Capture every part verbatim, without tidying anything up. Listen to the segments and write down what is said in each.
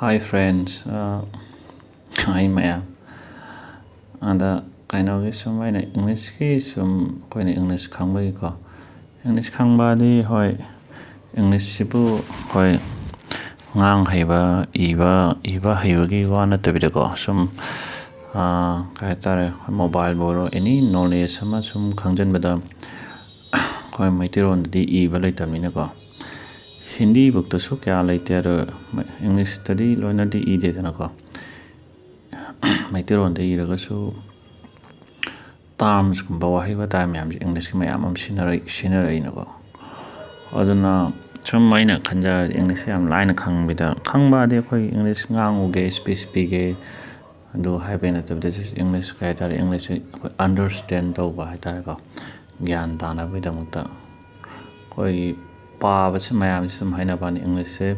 Hi friends, ꯑ, hi ꯃꯌꯥꯝ꯫ ꯑꯗ ꯀꯩꯅꯣꯒꯤ ꯁꯨꯝ ꯑꯩꯅ Englishꯀꯤ ꯁꯨꯝ ꯑꯩꯈꯣꯏꯅ English ꯈꯪꯕꯒꯤꯀꯣ, English ꯈꯪꯕꯗꯤ ꯍꯣꯏ, Englishꯁꯤꯕꯨ ꯑꯩꯈꯣꯏ ꯉꯥꯡ ꯍꯩꯕ, ꯏꯕ, ꯏꯕ ꯍꯩꯕꯒꯤ ꯋꯥ ꯅꯠꯇꯕꯤꯗꯀꯣ, ꯁꯨꯝ, ꯑ, ꯀꯩ ꯍꯥꯏꯇꯥꯔꯦ, mobileꯕꯨ ꯑꯣꯏꯔꯣ, any knowledge ꯑꯃ ꯁꯨꯝ ꯈꯪꯖꯤꯟꯕꯗ ꯑꯩꯈꯣꯏ ꯃꯩꯇꯩꯂꯣꯟꯗꯗꯤ ꯏꯕ ꯂꯩꯇꯕꯅꯤꯅꯀꯣ, ꯍꯤꯟꯗꯤꯕꯨꯛꯇꯁꯨ ꯀꯌꯥ ꯂꯩꯇꯦ꯫ ꯑꯗꯣ Englishꯇꯗꯤ ꯂꯣꯏꯅꯗꯤ ꯏꯗꯦꯗꯅꯀꯣ꯫ ꯃꯩꯇꯩꯂꯣꯟꯗ ꯏꯔꯒꯁꯨ termsꯀꯨꯝꯕ, ꯋꯥꯍꯩ ꯋꯥꯇꯥ ꯃꯌꯥꯝꯁꯦ Englishꯀꯤ ꯃꯌꯥꯝ ꯑꯃ ꯁꯤꯖꯤꯟꯅꯔꯛ-, ꯁꯤꯖꯤꯟꯅꯔꯛꯏꯅꯀꯣ꯫ ꯑꯗꯨꯅ ꯁꯨꯝ ꯑꯩꯅ ꯈꯟꯖꯔꯗꯤ Englishꯁꯦ ꯌꯥꯝ ꯂꯥꯏꯅ ꯈꯪꯕꯤꯗ, ꯈꯪꯕꯗꯤ ꯑꯩꯈꯣꯏ English ꯉꯥꯡꯉꯨꯒꯦ, speech ꯄꯤꯒꯦ, ꯑꯗꯨ ꯍꯥꯏꯕꯩ ꯅꯠꯇꯕꯗ, just English ꯀꯩ ꯍꯥꯏꯇꯥꯔꯦ, Englishꯁꯦ ꯑꯩꯈꯣꯏ understand ꯇꯧꯕ ꯍꯥꯏꯇꯥꯔꯦꯀꯣ, ꯒ꯭ꯌꯥꯟ ꯇꯥꯅꯕꯒꯤꯗꯃꯛꯇ꯫ ꯑꯩꯈꯣꯏꯒꯤ ꯄꯥꯕꯁꯦ ꯃꯌꯥꯝꯁꯦ ꯁꯨꯝ ꯍꯥꯏꯅꯕ ꯋꯥꯅꯤ, Englishꯁꯦ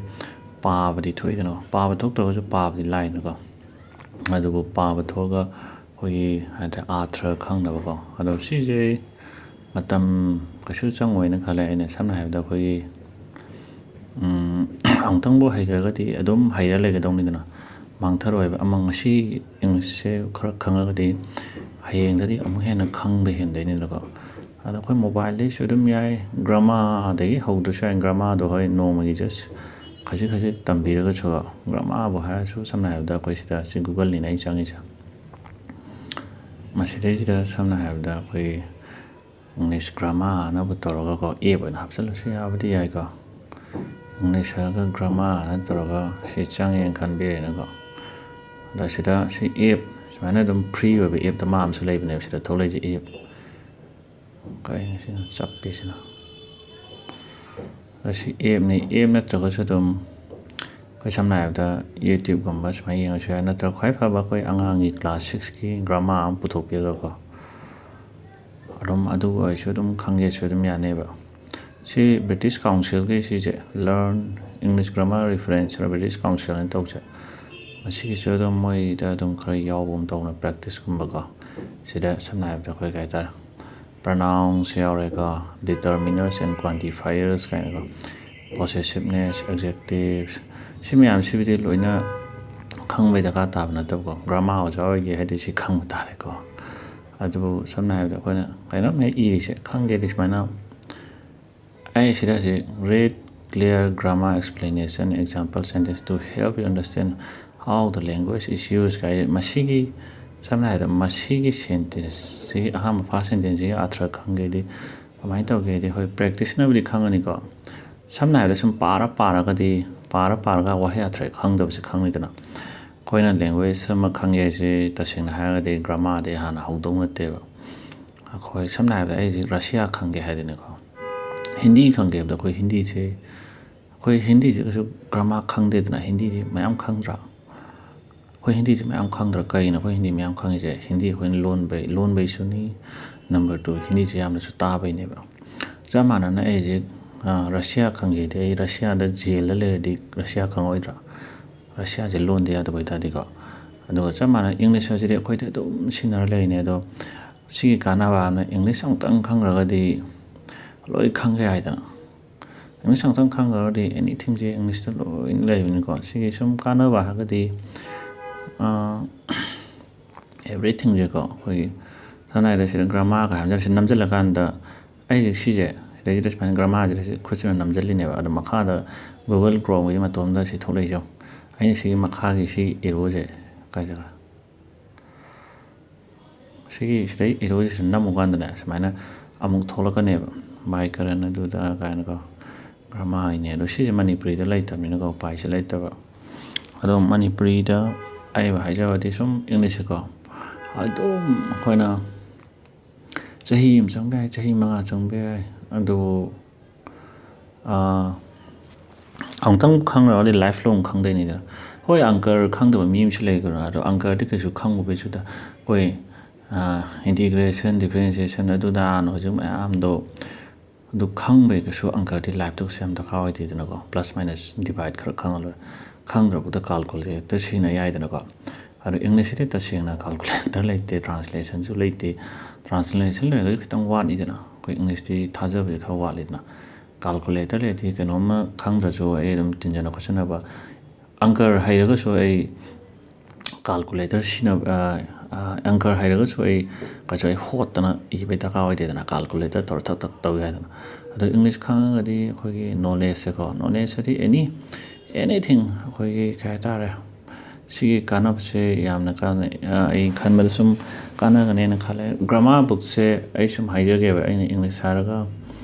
ꯄꯥꯕꯗꯤ ꯊꯣꯛꯏꯗꯅ, ꯄꯥꯕ ꯊꯣꯛꯇ꯭ꯔꯒꯁꯨ ꯄꯥꯕꯗꯤ ꯂꯥꯏꯅꯀꯣ꯫ ꯑꯗꯨꯕꯨ ꯄꯥꯕ ꯊꯣꯛꯑꯒ ꯑꯩꯈꯣꯏꯒꯤ ꯍꯥꯏꯗꯤ ꯑꯥꯔꯊ ꯈꯪꯅꯕꯀꯣ꯫ ꯑꯗꯣ ꯁꯤꯁꯦ ꯃꯇꯝ ꯀꯩꯁꯨ ꯆꯪꯉꯣꯏꯅ ꯈꯜꯂꯦ꯫ ꯑꯩꯅ ꯁꯝꯅ ꯍꯥꯏꯔꯕꯗ ꯑꯩꯈꯣꯏꯒꯤ, ꯎꯝ, ꯑꯃꯨꯛꯇꯪꯕꯨ ꯍꯩꯈ꯭ꯔꯒꯗꯤ ꯑꯗꯨꯝ ꯍꯩꯔ ꯂꯩꯒꯗꯧꯅꯤꯗꯅ, ꯃꯥꯡꯊꯔꯣꯏꯕ꯫ ꯑꯃ ꯉꯁꯤ Englishꯁꯦ ꯈꯔ ꯈꯪꯉꯒꯗꯤ ꯍꯌꯦꯡꯗꯗꯤ ꯑꯃꯨꯛ ꯍꯦꯟꯅ ꯈꯪꯕ ꯍꯦꯟꯗꯣꯏꯅꯤꯗꯅꯀꯣ꯫ ꯑꯗꯣ ꯑꯩꯈꯣꯏ mobileꯗꯩꯁꯨ ꯑꯗꯨꯝ ꯌꯥꯏ, grammarꯗꯒꯤ ꯍꯧꯗ꯭ꯔꯁꯨ ꯌꯥꯏ꯫ Grammarꯗꯣ ꯍꯣꯏ ꯅꯣꯡꯃꯒꯤ just ꯈꯖꯤꯛ ꯈꯖꯤꯛ ꯇꯝꯕꯤꯔꯒꯁꯨ, grammarꯕꯨ ꯍꯥꯏꯔꯁꯨ, ꯁꯝꯅ ꯍꯥꯏꯔꯕꯗ ꯑꯩꯈꯣꯏ ꯁꯤꯗ ꯁꯤ Googleꯅꯤꯅ ꯑꯩ ꯆꯪꯉꯤꯁꯦ꯫ ꯃꯁꯤꯗꯩꯁꯤꯗ ꯁꯝꯅ ꯍꯥꯏꯔꯕꯗ ꯑꯩꯈꯣꯏ English grammarꯅꯕꯨ ꯇꯧꯔꯒꯀꯣ, app ꯑꯣꯏꯅ ꯍꯥꯞꯆꯤꯜꯂꯁꯨ ꯌꯥꯕꯨꯗꯤ ꯌꯥꯏꯀꯣ꯫ English ꯍꯥꯏꯔꯒ grammarꯅ ꯇꯧꯔꯒ ꯁꯤ ꯆꯪꯉꯦꯅ ꯈꯟꯕꯤꯔꯦꯅꯀꯣ꯫ ꯑꯗ ꯁꯤꯗ ꯁꯤ app ꯁꯨꯃꯥꯏꯅ ꯑꯗꯨꯝ free ꯑꯣꯏꯕ app ꯇꯣꯉꯥꯟ ꯑꯃꯁꯨ ꯂꯩꯕꯅꯦꯕ ꯁꯤꯗ ꯊꯣꯛꯂꯛꯏꯁꯦ app꯫ ꯀꯩꯅꯣ ꯁꯤꯅ ꯆꯞꯄꯤꯁꯤꯅ? ꯑꯁꯤ appꯅꯤ꯫ App ꯅꯠꯇ꯭ꯔꯒꯁꯨ ꯑꯗꯨꯝ ꯑꯩꯈꯣꯏ ꯁꯝꯅ ꯍꯥꯏꯔꯕꯗ YouTubeꯀꯨꯝꯕ ꯁꯨꯃꯥꯏꯅ ꯌꯦꯡꯉꯁꯨ ꯌꯥꯏ, ꯅꯠꯇ꯭ꯔꯒ ꯈ꯭ꯋꯥꯏ ꯐꯕ ꯑꯩꯈꯣꯏ ꯑꯉꯥꯡꯒꯤ class sixꯀꯤ grammar ꯑꯃ ꯄꯨꯊꯣꯛꯄꯤꯔꯒꯀꯣ, ꯑꯗꯨꯝ ꯑꯗꯨ ꯑꯣꯏꯔꯁꯨ ꯑꯗꯨꯝ ꯈꯪꯒꯦꯁꯨ ꯑꯗꯨꯝ ꯌꯥꯅꯦꯕ꯫ ꯁꯤ British Councilꯒꯤ ꯁꯤꯁꯦ Learn English Grammar Reference ꯍꯥꯏꯅ British Councilꯅ ꯇꯧꯁꯦ꯫ ꯃꯁꯤꯒꯤꯁꯨ ꯑꯗꯨꯝ ꯃꯣꯏꯗ ꯑꯗꯨꯝ ꯈꯔ ꯌꯥꯎꯕ ꯑꯃ ꯇꯧꯅ practiceꯀꯨꯝꯕꯀꯣ꯫ ꯁꯤꯗ ꯁꯝꯅ ꯍꯥꯏꯔꯕꯗ ꯑꯩꯈꯣꯏ ꯀꯩ ꯍꯥꯏꯇꯥꯔꯦ, pronouns ꯌꯥꯎꯔꯦꯀꯣ, determiners and quantifiers ꯀꯥꯏꯅꯀꯣ꯫ possessiveness, adjectives, ꯁꯤ ꯃꯌꯥꯝꯁꯤꯕꯨꯗꯤ ꯂꯣꯏꯅ ꯈꯪꯕꯩ ꯗꯔꯀꯥꯔ ꯇꯥꯕ ꯅꯠꯇꯕꯀꯣ, grammar ꯑꯣꯖꯥ ꯑꯣꯏꯒꯦ ꯍꯥꯏꯗꯤ ꯁꯤ ꯈꯪꯕ ꯇꯥꯔꯦꯀꯣ꯫ ꯑꯗꯨꯕꯨ ꯁꯝꯅ ꯍꯥꯏꯔꯕꯗ ꯑꯩꯈꯣꯏꯅ ꯀꯩꯅꯣꯝ ꯍꯦꯛ ꯏꯔꯤꯁꯦ ꯈꯪꯒꯦꯗꯤ ꯁꯨꯃꯥꯏꯅ ꯑꯩ ꯁꯤꯗ ꯍꯧꯖꯤꯛ read clear grammar explanation example sentence to help you understand how the language is used ꯀꯥꯏ, ꯃꯁꯤꯒꯤ ꯁꯝꯅ ꯍꯥꯏꯔꯕꯗ ꯃꯁꯤꯒꯤ sentenceꯁꯤꯒꯤ ꯑꯍꯥꯟꯕ first sentenceꯁꯤꯒꯤ ꯑꯥꯔꯊ ꯈꯪꯒꯦꯗꯤ ꯀꯃꯥꯏꯅ ꯇꯧꯒꯦꯗꯤ, ꯍꯣꯏ, practiceꯅꯕꯨꯗꯤ ꯈꯪꯉꯅꯤꯀꯣ꯫ ꯁꯝꯅ ꯍꯥꯏꯔꯕꯗ ꯁꯨꯝ ꯄꯥꯔ ꯄꯥꯔꯒꯗꯤ, ꯄꯥꯔ ꯄꯥꯔꯒ ꯋꯥꯍꯩ ꯑꯥꯔꯊ ꯈꯪꯗꯕꯁꯤ ꯈꯪꯅꯤꯗꯅ꯫ ꯑꯩꯈꯣꯏꯅ language ꯑꯃ ꯈꯪꯒꯦ ꯍꯥꯏꯁꯦ ꯇꯁꯦꯡꯅ ꯍꯥꯏꯔꯒꯗꯤ grammarꯗꯒꯤ ꯍꯥꯟꯅ ꯍꯧꯗꯧ ꯅꯠꯇꯦꯕ꯫ ꯑꯩꯈꯣꯏ ꯁꯝꯅ ꯍꯥꯏꯔꯕꯗ ꯑꯩ ꯍꯧꯖꯤꯛ ꯔꯁꯤꯌꯥ ꯈꯪꯒꯦ ꯍꯥꯏꯗꯅꯀꯣ, ꯍꯤꯟꯗꯤ ꯈꯪꯒꯦ ꯍꯥꯏꯕꯗ ꯑꯩꯈꯣꯏ ꯍꯤꯟꯗꯤꯁꯦ, ꯑꯩꯈꯣꯏ ꯍꯤꯟꯗꯤꯁꯦ ꯀꯩꯁꯨ grammar ꯈꯪꯗꯦꯗꯅ, ꯍꯤꯟꯗꯤꯗꯤ ꯃꯌꯥꯝ ꯈꯪꯗ꯭ꯔꯥ? ꯑꯩꯈꯣꯏ ꯍꯤꯟꯗꯤꯁꯦ ꯃꯌꯥꯝ ꯈꯪꯗ꯭ꯔꯥ? ꯀꯩꯅꯣ ꯑꯩꯈꯣꯏ ꯍꯤꯟꯗꯤ ꯃꯌꯥꯝ ꯈꯪꯉꯤꯁꯦ? ꯍꯤꯟꯗꯤ ꯑꯩꯈꯣꯏꯅ ꯂꯣꯟꯕꯩ, ꯂꯣꯟꯕꯩꯁꯨꯅꯤ, number two, ꯍꯤꯟꯗꯤꯁꯦ ꯌꯥꯝꯅꯁꯨ ꯇꯥꯕꯩꯅꯦꯕ꯫ ꯆꯞ ꯃꯥꯟꯅꯅ ꯑꯩ ꯍꯧꯖꯤꯛ, ꯑ, ꯔꯁꯤꯌꯥ ꯈꯪꯒꯦꯗꯤ ꯑꯩ ꯔꯁꯤꯌꯥꯗ ꯖꯦꯜꯗ ꯂꯩꯔꯗꯤ ꯔꯁꯤꯌꯥ ꯈꯪꯉꯣꯏꯗ꯭ꯔꯥ? ꯔꯁꯤꯌꯥꯁꯦ ꯂꯣꯟꯗ ꯌꯥꯗꯕ ꯑꯣꯏꯇꯥꯔꯗꯤꯀꯣ꯫ ꯑꯗꯨꯒ ꯆꯞ ꯃꯥꯟꯅꯅ English ꯑꯁꯤꯗꯤ ꯑꯩꯈꯣꯏꯗꯤ ꯑꯗꯨꯝ ꯁꯤꯖꯤꯟꯅꯔ ꯂꯩꯔꯤꯅꯦ꯫ ꯑꯗꯣ ꯁꯤꯒꯤ ꯀꯥꯟꯅꯕ ꯍꯥꯏꯅ English ꯑꯃꯨꯛꯇꯪ ꯈꯪꯈ꯭ꯔꯒꯗꯤ ꯂꯣꯏ ꯈꯪꯒꯦ ꯍꯥꯏꯗꯅ꯫ English ꯑꯃꯨꯛꯇꯪ ꯈꯪꯈ꯭ꯔꯒꯗꯤ anythingꯁꯦ Englishꯇ ꯂꯣꯏꯅ ꯂꯩꯕꯅꯤꯀꯣ꯫ ꯁꯤꯒꯤ ꯁꯨꯝ ꯀꯥꯟꯅꯕ ꯍꯥꯏꯔꯒꯗꯤ, ꯑ, everythingꯁꯦꯀꯣ, ꯑꯩꯈꯣꯏꯒꯤ ꯁꯝꯅ ꯍꯥꯏꯔꯕꯗ ꯁꯤꯗ grammar ꯀꯥꯏ ꯍꯥꯏꯕꯁꯦ ꯁꯤ ꯅꯝꯁꯤꯜꯂꯀꯥꯟꯗ ꯑꯩꯁꯦ ꯁꯤꯁꯦ ꯁꯤꯗꯩꯁꯤꯗ ꯁꯨꯃꯥꯏꯅ grammarꯁꯤꯗ ꯁꯤ ꯈꯨꯠꯁꯤꯅ ꯅꯝꯁꯤꯜꯂꯤꯅꯦꯕ꯫ ꯑꯗꯣ ꯃꯈꯥꯗ Google Chromeꯒꯤ ꯃꯇꯣꯝꯗ ꯁꯤ ꯊꯣꯛꯂꯛꯏꯁꯦ ꯌꯦꯡꯉꯣ꯫ ꯑꯩꯅ ꯁꯤꯒꯤ ꯃꯈꯥꯒꯤ ꯁꯤ arrowꯁꯦ ꯀꯥꯏ ꯆꯠꯈ꯭ꯔꯦ? ꯁꯤꯒꯤ ꯁꯤꯗꯩ arrowꯁꯤꯗ ꯅꯝꯃꯨ ꯀꯥꯟꯗꯅꯦ ꯁꯨꯃꯥꯏꯅ ꯑꯃꯨꯛ ꯊꯣꯛꯂꯛꯀꯅꯦꯕ, ꯕꯥꯏꯀꯔꯟ ꯑꯗꯨꯗ ꯀꯥꯏꯅꯀꯣ, grammar ꯍꯥꯏꯅꯦ꯫ ꯑꯗꯣ ꯁꯤꯁꯦ ꯃꯅꯤꯄꯨꯔꯤꯗ ꯂꯩꯇꯕꯅꯤꯅꯀꯣ ꯎꯄꯥꯏꯁꯦ ꯂꯩꯇꯕ꯫ ꯑꯗꯣ ꯃꯅꯤꯄꯨꯔꯤꯗ ꯑꯩꯕꯨ ꯍꯥꯏꯖꯔꯗꯤ ꯁꯨꯝ Englishꯁꯦꯀꯣ ꯑꯗꯨꯝ ꯑꯩꯈꯣꯏꯅ ꯆꯍꯤ ꯑꯃ ꯆꯪꯕ ꯌꯥꯏ, ꯆꯍꯤ ꯃꯉꯥ ꯆꯪꯕ ꯌꯥꯏ꯫ ꯑꯗꯨꯕꯨ, ꯑꯥ, ꯑꯃꯨꯛꯇꯪ ꯈꯪꯈ꯭ꯔꯒꯗꯤ life long ꯈꯪꯗꯣꯏꯅꯤꯗꯅ꯫ ꯍꯣꯏ, ꯑꯪꯀ ꯈꯪꯗꯕ ꯃꯤ ꯑꯃꯁꯨ ꯂꯩꯈ꯭ꯔꯣ, ꯑꯗꯣ ꯑꯪꯀꯗꯤ ꯀꯩꯁꯨ ꯈꯪꯉꯨꯕꯩꯁꯨꯗ ꯑꯩꯈꯣꯏ, ꯑꯥ, integration, differentiation ꯑꯗꯨꯗꯥꯅ ꯍꯧꯖꯤꯛ ꯃꯌꯥꯝꯗꯣ ꯑꯗꯨ ꯈꯪꯕꯩ ꯀꯩꯁꯨ ꯑꯪꯀꯗꯤ lifeꯇ ꯀꯩꯁꯨ ꯌꯥꯝ ꯗꯔꯀꯥꯔ ꯑꯣꯏꯗꯦꯗꯅꯀꯣ꯫ Plus minus divide ꯈꯔ ꯈꯪꯉ ꯂꯣꯏꯔꯦ꯫ ꯈꯪꯗ꯭ꯔꯕꯨꯗ calculator ꯁꯤꯖꯤꯟꯅ ꯌꯥꯏꯗꯅꯀꯣ꯫ ꯑꯗꯣ Englishꯁꯤꯗꯤ ꯇꯁꯦꯡꯅ calculator ꯂꯩꯇꯦ, translationꯁꯨ ꯂꯩꯇꯦ꯫ Translation ꯂꯩꯔꯒꯁꯨ ꯈꯤꯇꯪ ꯋꯥꯠꯂꯤꯗꯅ, ꯑꯩꯈꯣꯏ Englishꯇꯤ ꯊꯥꯖꯕꯁꯦ ꯈꯔ ꯋꯥꯠꯂꯤꯗꯅ꯫ Calculator ꯂꯩꯔꯗꯤ ꯀꯩꯅꯣꯝꯃ ꯈꯪꯗ꯭ꯔꯁꯨ ꯑꯩ ꯑꯗꯨꯝ ꯇꯤꯟꯖꯅ ꯈꯣꯠꯆꯟꯅꯕ, ꯑꯪꯀꯔ ꯍꯩꯔꯒꯁꯨ ꯑꯩ calculator ꯁꯤꯖꯤꯟꯅꯕ, ꯑꯪꯀꯔ ꯍꯩꯔꯒꯁꯨ ꯑꯩ ꯀꯩꯁꯨ ꯑꯩ ꯍꯣꯠꯇꯅ ꯏꯕꯩ ꯗꯔꯀꯥꯔ ꯑꯣꯏꯗꯦꯗꯅ, calculator ꯇꯧꯔ ꯊꯛ ꯊꯛ ꯇꯧ ꯌꯥꯏꯗꯅ꯫ ꯑꯗꯣ English ꯈꯪꯉꯒꯗꯤ ꯑꯩꯈꯣꯏꯒꯤ knowledgeꯁꯦꯀꯣ, knowledgeꯁꯦ any, anything, ꯑꯩꯈꯣꯏꯒꯤ ꯀꯩ ꯍꯥꯏꯇꯥꯔꯦ, ꯁꯤꯒꯤ ꯀꯥꯟꯅꯕꯁꯦ ꯌꯥꯝꯅ ꯀꯥꯟꯅꯩ꯫ ꯑꯩ ꯈꯟꯕꯗ ꯁꯨꯝ ꯀꯥꯟꯅꯒꯅꯦꯅ ꯈꯜꯂꯦ꯫ Grammar bookꯁꯦ ꯑꯩ ꯁꯨꯝ ꯍꯥꯏꯖꯒꯦꯕ, ꯑꯩꯅ English ꯍꯥꯏꯔꯒ,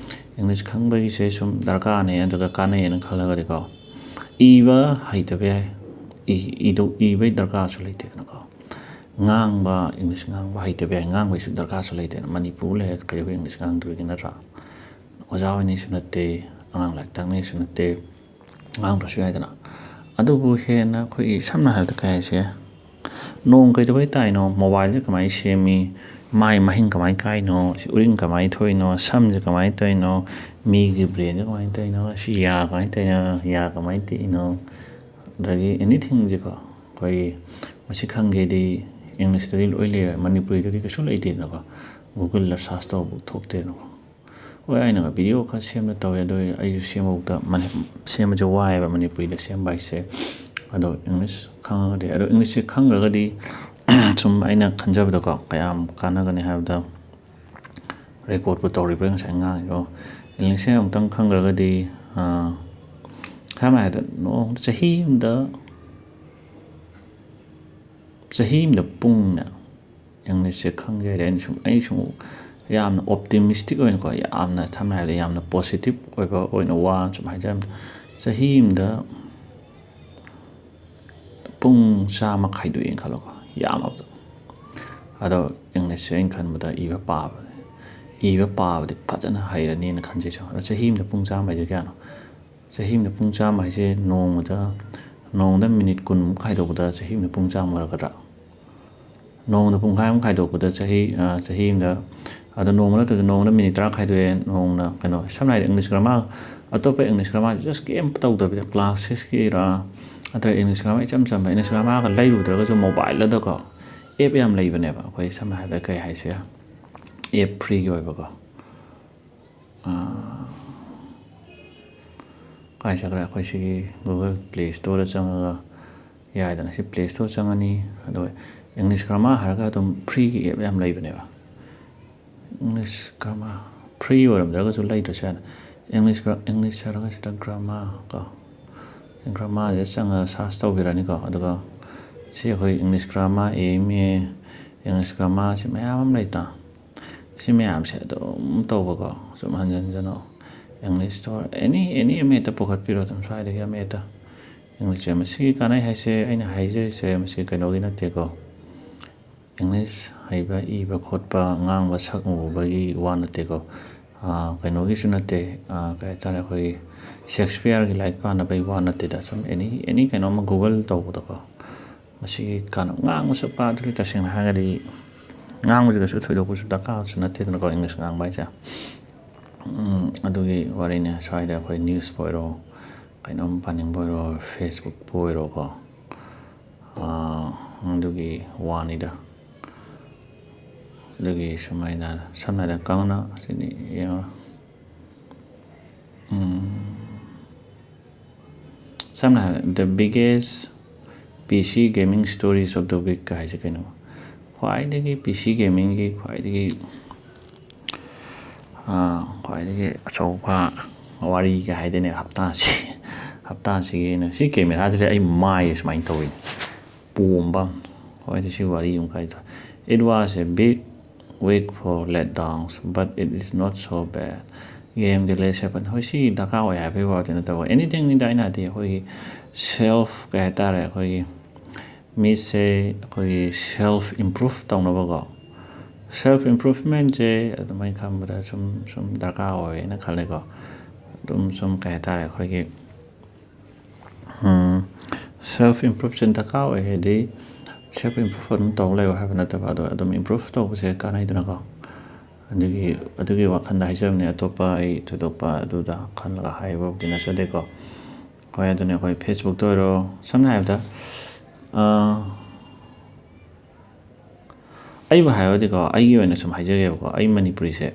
English ꯈꯪꯕꯒꯤꯁꯦ ꯁꯨꯝ ꯗꯔꯀꯥꯔꯅꯦ, ꯑꯗꯨꯒ ꯀꯥꯟꯅꯩꯌꯦꯅ ꯈꯜꯂꯒꯗꯤꯀꯣ, ꯏꯕ ꯍꯩꯇꯕ ꯌꯥꯏ, ꯏ- ꯏꯗꯧ- ꯏꯕꯩ ꯗꯔꯀꯥꯔꯁꯨ ꯂꯩꯇꯦꯗꯅꯀꯣ꯫ ꯉꯥꯡꯕ, English ꯉꯥꯡꯕ ꯍꯩꯇꯕ ꯌꯥꯏ, ꯉꯥꯡꯕꯩꯁꯨ ꯗꯔꯀꯥꯔꯁꯨ ꯂꯩꯇꯦꯅ꯫ ꯃꯅꯤꯄꯨꯔ ꯂꯩꯔꯒ ꯀꯩꯗꯧꯕꯩ English ꯉꯥꯡꯗꯣꯏꯒꯦ, ꯅꯠꯇ꯭ꯔꯥ? ꯑꯣꯖꯥ ꯑꯣꯏꯅꯤꯁꯨ ꯅꯠꯇꯦ, ꯑꯉꯥꯡ ꯂꯥꯏꯔꯤꯛ ꯇꯥꯛꯅꯤꯁꯨ ꯅꯠꯇꯦ, ꯉꯥꯡꯗ꯭ꯔꯁꯨ ꯌꯥꯏꯗꯅ꯫ ꯑꯗꯨꯕꯨ ꯍꯦꯟꯅ ꯑꯩꯈꯣꯏꯒꯤ ꯁꯝꯅ ꯍꯥꯏꯔꯕꯗ ꯀꯩ ꯍꯥꯏꯁꯤꯒꯦ, ꯅꯣꯡ ꯀꯩꯗꯧꯕꯩ ꯇꯥꯏꯅꯣ, mobileꯁꯦ ꯀꯃꯥꯏꯅ ꯁꯦꯝꯃꯤ, ꯃꯥꯏ ꯃꯍꯤꯡ ꯀꯃꯥꯏꯅ ꯀꯥꯏꯅꯣ, ꯁꯤ ꯎꯔꯤꯡ ꯀꯃꯥꯏꯅ ꯊꯣꯛꯏꯅꯣ, ꯁꯝꯁꯦ ꯀꯃꯥꯏꯅ ꯇꯧꯔꯤꯅꯣ, ꯃꯤꯒꯤ brainꯁꯦ ꯀꯃꯥꯏꯅ ꯇꯧꯔꯤꯅꯣ, ꯁꯤ ꯌꯥ ꯀꯃꯥꯏꯅ ꯇꯧꯔꯤꯅꯣ, ꯌꯥ ꯀꯃꯥꯏꯅ ꯇꯦꯛꯏꯅꯣ, ꯑꯗꯒꯤ anythingꯁꯦꯀꯣ, ꯑꯩꯈꯣꯏꯒꯤ ꯃꯁꯤ ꯈꯪꯒꯦꯗꯤ Englishꯇꯗꯤ ꯂꯣꯏ ꯂꯩꯔꯦ, ꯃꯅꯤꯄꯨꯔꯤꯗꯗꯤ ꯀꯩꯁꯨ ꯂꯩꯇꯦꯗꯅꯀꯣ, Googleꯗ search ꯇꯧꯕ ꯊꯣꯛꯇꯦꯗꯅꯀꯣ꯫ ꯍꯣꯏ, ꯑꯩꯅꯒ video ꯈꯔ ꯁꯦꯝꯅ ꯇꯧꯋꯦ, ꯑꯗꯣ ꯑꯩꯁꯨ ꯁꯦꯝꯕꯐꯥꯎꯗ ꯃꯅꯤ- ꯁꯦꯝꯕꯁꯦ ꯋꯥꯏꯑꯦꯕ, ꯃꯅꯤꯄꯨꯔꯤꯗ ꯁꯦꯝꯕ ꯍꯥꯏꯁꯦ꯫ ꯑꯗꯣ English ꯈꯪꯉꯒꯗꯤ, ꯑꯗꯣ Englishꯁꯦ ꯈꯪꯈ꯭ꯔꯒꯗꯤ ꯁꯨꯝ ꯑꯩꯅ ꯈꯟꯖꯕꯗꯀꯣ, ꯀꯌꯥꯝ ꯀꯥꯟꯅꯒꯅꯤ ꯍꯥꯏꯕꯗ, recordꯄꯨ ꯇꯧꯔꯤꯕ꯭ꯔꯥ ꯉꯁꯥꯏ ꯉꯥꯡꯉꯤꯗꯣ? Englishꯁꯦ ꯑꯃꯨꯛꯇꯪ ꯈꯪꯈ꯭ꯔꯒꯗꯤ, ꯑꯥ, ꯁꯝꯅ ꯍꯥꯏꯔꯕꯗ ꯅꯣꯡ ꯆꯍꯤ ꯑꯃꯗ, ꯆꯍꯤ ꯑꯃꯗ ꯄꯨꯡꯅꯦ, Englishꯁꯦ ꯈꯪꯒꯦ ꯍꯥꯏꯔꯗꯤ ꯑꯩꯅ ꯁꯨꯝ, ꯑꯩ ꯁꯨꯝ ꯌꯥꯝꯅ optimistic ꯑꯣꯏꯅꯀꯣ, ꯌꯥꯝꯅ ꯁꯝꯅ ꯍꯥꯏꯔꯕꯗ ꯌꯥꯝꯅ positive ꯑꯣꯏꯕ ꯑꯣꯏꯅ ꯋꯥ ꯁꯨꯝ ꯍꯥꯏꯖꯔꯕꯗ, ꯆꯍꯤ ꯑꯃꯗ ꯄꯨꯡ ꯆꯥꯝꯃ ꯈꯥꯏꯗꯣꯛꯑꯦꯅ ꯈꯜꯂꯣꯀꯣ, ꯌꯥꯝꯃꯕꯗ꯫ ꯑꯗꯣ Englishꯁꯦ ꯑꯩꯅ ꯈꯟꯕꯗ ꯏꯕ ꯄꯥꯕꯅꯦ, ꯏꯕ ꯄꯥꯕꯗꯤ ꯐꯖꯅ ꯍꯩꯔꯅꯤꯅ ꯈꯟꯖꯩ꯫ ꯁꯨꯝ ꯑꯗꯣ ꯆꯍꯤ ꯑꯃꯗ ꯄꯨꯡ ꯆꯥꯝꯃ ꯍꯥꯏꯁꯦ ꯀꯌꯥꯅꯣ? ꯆꯍꯤ ꯑꯃꯗ ꯄꯨꯡ ꯆꯥꯝꯃ ꯍꯥꯏꯁꯦ ꯅꯣꯡꯃꯗ, ꯅꯣꯡꯃꯗ minute ꯀꯨꯟꯃꯨꯛ ꯈꯥꯏꯗꯣꯛꯄꯗ ꯆꯍꯤ ꯑꯃꯗ ꯄꯨꯡ ꯆꯥꯝꯃ ꯑꯣꯏꯔꯛꯀꯗ꯭ꯔꯥ? ꯅꯣꯡꯃꯗ ꯄꯨꯡꯈꯥꯏ ꯑꯃ ꯈꯥꯏꯗꯣꯛꯄꯗ ꯆꯍꯤ, ꯑ, ꯆꯍꯤ ꯑꯃꯗ, ꯑꯗꯣ ꯅꯣꯡꯃ ꯅꯠꯇ꯭ꯔꯁꯨ ꯅꯣꯡꯃꯗ minute ꯇꯔꯥ ꯈꯥꯏꯗꯣꯛꯑꯦ, ꯅꯣꯡꯃꯅ ꯀꯩꯅꯣ, ꯁꯝꯅ ꯍꯥꯏꯔꯕꯗ English grammar, ꯑꯇꯣꯞꯄ English grammar just ꯀꯩꯝ ꯇꯧꯗꯕꯤꯗ class sixꯀꯤꯔꯥ ꯅꯠꯇ꯭ꯔꯒ English grammar ꯏꯆꯝ ꯆꯝꯕ English grammarꯒ ꯂꯩꯔꯨꯗ꯭ꯔꯒꯁꯨ mobileꯗꯀꯣ app ꯌꯥꯝ ꯂꯩꯕꯅꯦꯕ, ꯑꯩꯈꯣꯏ ꯁꯝꯅ ꯍꯥꯏꯔꯕꯗ ꯀꯩ ꯍꯥꯏꯁꯤꯔꯥ, app freeꯒꯤ ꯑꯣꯏꯕꯀꯣ꯫ ꯑꯥ, ꯀꯥꯏ ꯆꯠꯈ꯭ꯔꯦ? ꯑꯩꯈꯣꯏ ꯁꯤꯒꯤ Google Play Storeꯗ ꯆꯪꯉꯒ ꯌꯥꯏꯗꯅ, ꯁꯤ Play Store ꯆꯪꯉꯅꯤ꯫ ꯑꯗꯨꯒ English Grammar ꯍꯥꯏꯔꯒ ꯑꯗꯨꯝ freeꯒꯤ app ꯌꯥꯝ ꯂꯩꯕꯅꯦꯕ꯫ English Grammar free ꯑꯣꯏꯔꯝꯗ꯭ꯔꯒꯁꯨ ꯂꯩꯗ꯭ꯔꯁꯨ ꯌꯥꯅꯤ꯫ English gra-, English ꯍꯥꯏꯔꯒ ꯁꯤꯗ grammar ꯀꯣ, grammar ꯁꯤꯗ ꯆꯪꯉꯒ search ꯇꯧꯕꯤꯔꯅꯤꯀꯣ꯫ ꯑꯗꯨꯒ ꯁꯤ ꯑꯩꯈꯣꯏ English Grammar, A M A, English Grammar ꯁꯤ ꯃꯌꯥꯝ ꯑꯃ ꯂꯩꯇ꯭ꯔꯥ? ꯁꯤ ꯃꯌꯥꯝꯁꯦ ꯑꯗꯨꯝ ꯇꯧꯕꯀꯣ, ꯁꯨꯝ ꯍꯟꯖꯤꯟ ꯍꯟꯖꯤꯟ English Store, any, any ꯑꯃ ꯍꯦꯛꯇ ꯄꯨꯈꯠꯄꯤꯔꯣ, ꯑꯗꯨꯝ ꯁ꯭ꯋꯥꯏꯗꯒꯤ ꯑꯃ ꯍꯦꯛꯇ꯫ English ꯁꯦ ꯃꯁꯤꯒꯤ ꯀꯥꯟꯅꯩ ꯍꯥꯏꯁꯦ, ꯑꯩꯅ ꯍꯥꯏꯖꯔꯤꯁꯦ ꯃꯁꯤ ꯀꯩꯅꯣꯒꯤ ꯅꯠꯇꯦꯀꯣ, English ꯍꯩꯕ, ꯏꯕ ꯈꯣꯠꯄ, ꯉꯥꯡꯕ, ꯁꯛꯎꯕꯒꯤ ꯋꯥ ꯅꯠꯇꯦꯀꯣ꯫ ꯑꯥ, ꯀꯩꯅꯣꯒꯤꯁꯨ ꯅꯠꯇꯦ, ꯑꯥ, ꯀꯩ ꯍꯥꯏꯇꯥꯔꯦ, ꯑꯩꯈꯣꯏꯒꯤ Shakespeareꯒꯤ ꯂꯥꯏꯔꯤꯛ ꯄꯥꯅꯕꯒꯤ ꯋꯥ ꯅꯠꯇꯦꯗ꯫ ꯁꯨꯝ any, any ꯀꯩꯅꯣꯝꯃ Google ꯇꯧꯕꯗꯀꯣ, ꯃꯁꯤꯒꯤ ꯀꯥꯟꯅ-, ꯉꯥꯡꯕꯁꯨ ꯄꯥꯗ꯭ꯔꯤ, ꯇꯁꯦꯡꯅ ꯍꯥꯏꯔꯒꯗꯤ꯫ ꯉꯥꯡꯕꯁꯤ ꯀꯩꯁꯨ ꯊꯣꯏꯗꯣꯛꯄꯁꯨ ꯗꯔꯀꯥꯔꯁꯨ ꯅꯠꯇꯦꯗꯅꯀꯣ, English ꯉꯥꯡꯕ ꯍꯥꯏꯁꯦ꯫ ꯎꯝ, ꯑꯗꯨꯒꯤ ꯋꯥꯔꯤꯅꯦ꯫ ꯁ꯭ꯋꯥꯏꯗ ꯑꯩꯈꯣꯏ newsꯄꯨ ꯑꯣꯏꯔꯣ, ꯀꯩꯅꯣꯝ ꯄꯥꯅꯤꯡꯕ ꯑꯣꯏꯔꯣ, Facebookꯄꯨ ꯑꯣꯏꯔꯣꯀꯣ, ꯑꯥ, ꯑꯗꯨꯒꯤ ꯋꯥꯅꯤꯗ꯫ ꯑꯗꯨꯒꯤ ꯁꯨꯃꯥꯏꯅ, ꯁꯝꯅ ꯍꯥꯏꯔꯕꯗ, ꯀꯪꯅ ꯁꯤꯅꯤ ꯌꯦꯡꯉꯣ꯫ ꯎꯝ, ꯁꯝꯅ ꯍꯥꯏꯔꯕꯗ, "The biggest P C gaming stories of the week" ꯀ ꯍꯥꯏꯁꯦ ꯀꯩꯅꯣ? ꯈ꯭ꯋꯥꯏꯗꯒꯤ P C gamingꯒꯤ ꯈ꯭ꯋꯥꯏꯗꯒꯤ, ꯑꯥ, ꯈ꯭ꯋꯥꯏꯗꯒꯤ ꯑꯆꯧꯕ ꯋꯥꯔꯤꯒ ꯍꯥꯏꯗꯣꯏꯅꯦ, ꯍꯞꯇꯥꯁꯤ, ꯍꯞꯇꯥꯁꯤꯒꯤ ꯑꯣꯏꯅ꯫ ꯁꯤ cameraꯁꯤꯗ ꯑꯩ ꯃꯥꯏꯁꯦ ꯁꯨꯃꯥꯏꯅ ꯇꯧꯋꯤ, ꯄꯣꯝꯕ꯫ ꯍꯣꯏ, ꯁꯤ ꯋꯥꯔꯤ ꯑꯃ ꯀꯥꯏꯗ꯫ "It was a big week for letdowns, but it is not so bad." Game delays happen. ꯍꯣꯏ, ꯁꯤ ꯗꯔꯀꯥꯔ ꯑꯣꯏ ꯍꯥꯏꯕꯒꯤ ꯋꯥꯗꯤ ꯅꯠꯇꯕ, anythingꯅꯤꯗ꯫ ꯑꯩꯅ ꯍꯥꯏꯗꯤ ꯑꯩꯈꯣꯏꯒꯤ self, ꯀꯩ ꯍꯥꯏꯇꯥꯔꯦ, ꯑꯩꯈꯣꯏꯒꯤ ꯃꯤꯁꯦ ꯑꯩꯈꯣꯏꯒꯤ self improve ꯇꯧꯅꯕꯀꯣ, self improvementꯁꯦ ꯑꯗꯨꯝ ꯑꯩꯅ ꯈꯟꯕꯗ ꯁꯨꯝ, ꯁꯨꯝ ꯗꯔꯀꯥꯔ ꯑꯣꯏꯌꯦꯅ ꯈꯜꯂꯦꯀꯣ꯫ ꯑꯗꯨꯝ ꯁꯨꯝ, ꯀꯩ ꯍꯥꯏꯇꯥꯔꯦ, ꯑꯩꯈꯣꯏꯒꯤ, ꯎꯝ, self improveꯁꯦ ꯗꯔꯀꯥꯔ ꯑꯣꯏ ꯍꯥꯏꯗꯤ, self improve ꯑꯗꯨꯝ ꯇꯧ ꯂꯩꯌꯣ ꯍꯥꯏꯕ ꯅꯠꯇꯕ, ꯑꯗꯣ ꯑꯗꯨꯝ improve ꯇꯧꯕꯁꯦ ꯀꯥꯟꯅꯩꯗꯅꯀꯣ꯫ ꯑꯗꯨꯒꯤ, ꯑꯗꯨꯒꯤ ꯋꯥꯈꯜꯗ ꯍꯥꯏꯖꯕꯅꯦ, ꯑꯇꯣꯞꯄ ꯑꯩ ꯊꯣꯏꯗꯣꯛꯄ ꯑꯗꯨꯗ ꯈꯜꯂꯒ ꯍꯥꯏꯕꯕꯨꯗꯤ ꯅꯠꯆꯗꯦꯀꯣ꯫ ꯍꯣꯏ, ꯑꯗꯨꯅꯦ, ꯑꯩꯈꯣꯏ Facebookꯇ ꯑꯣꯏꯔꯣ, ꯁꯝꯅ ꯍꯥꯏꯔꯕꯗ, ꯑꯥ, ꯑꯩꯕꯨ ꯍꯥꯏꯔꯒꯗꯤꯀꯣ, ꯑꯩꯒꯤ ꯑꯣꯏꯅ ꯁꯨꯝ ꯍꯥꯏꯖꯒꯦꯕꯀꯣ, ꯑꯩ ꯃꯅꯤꯄꯨꯔꯤꯁꯦ,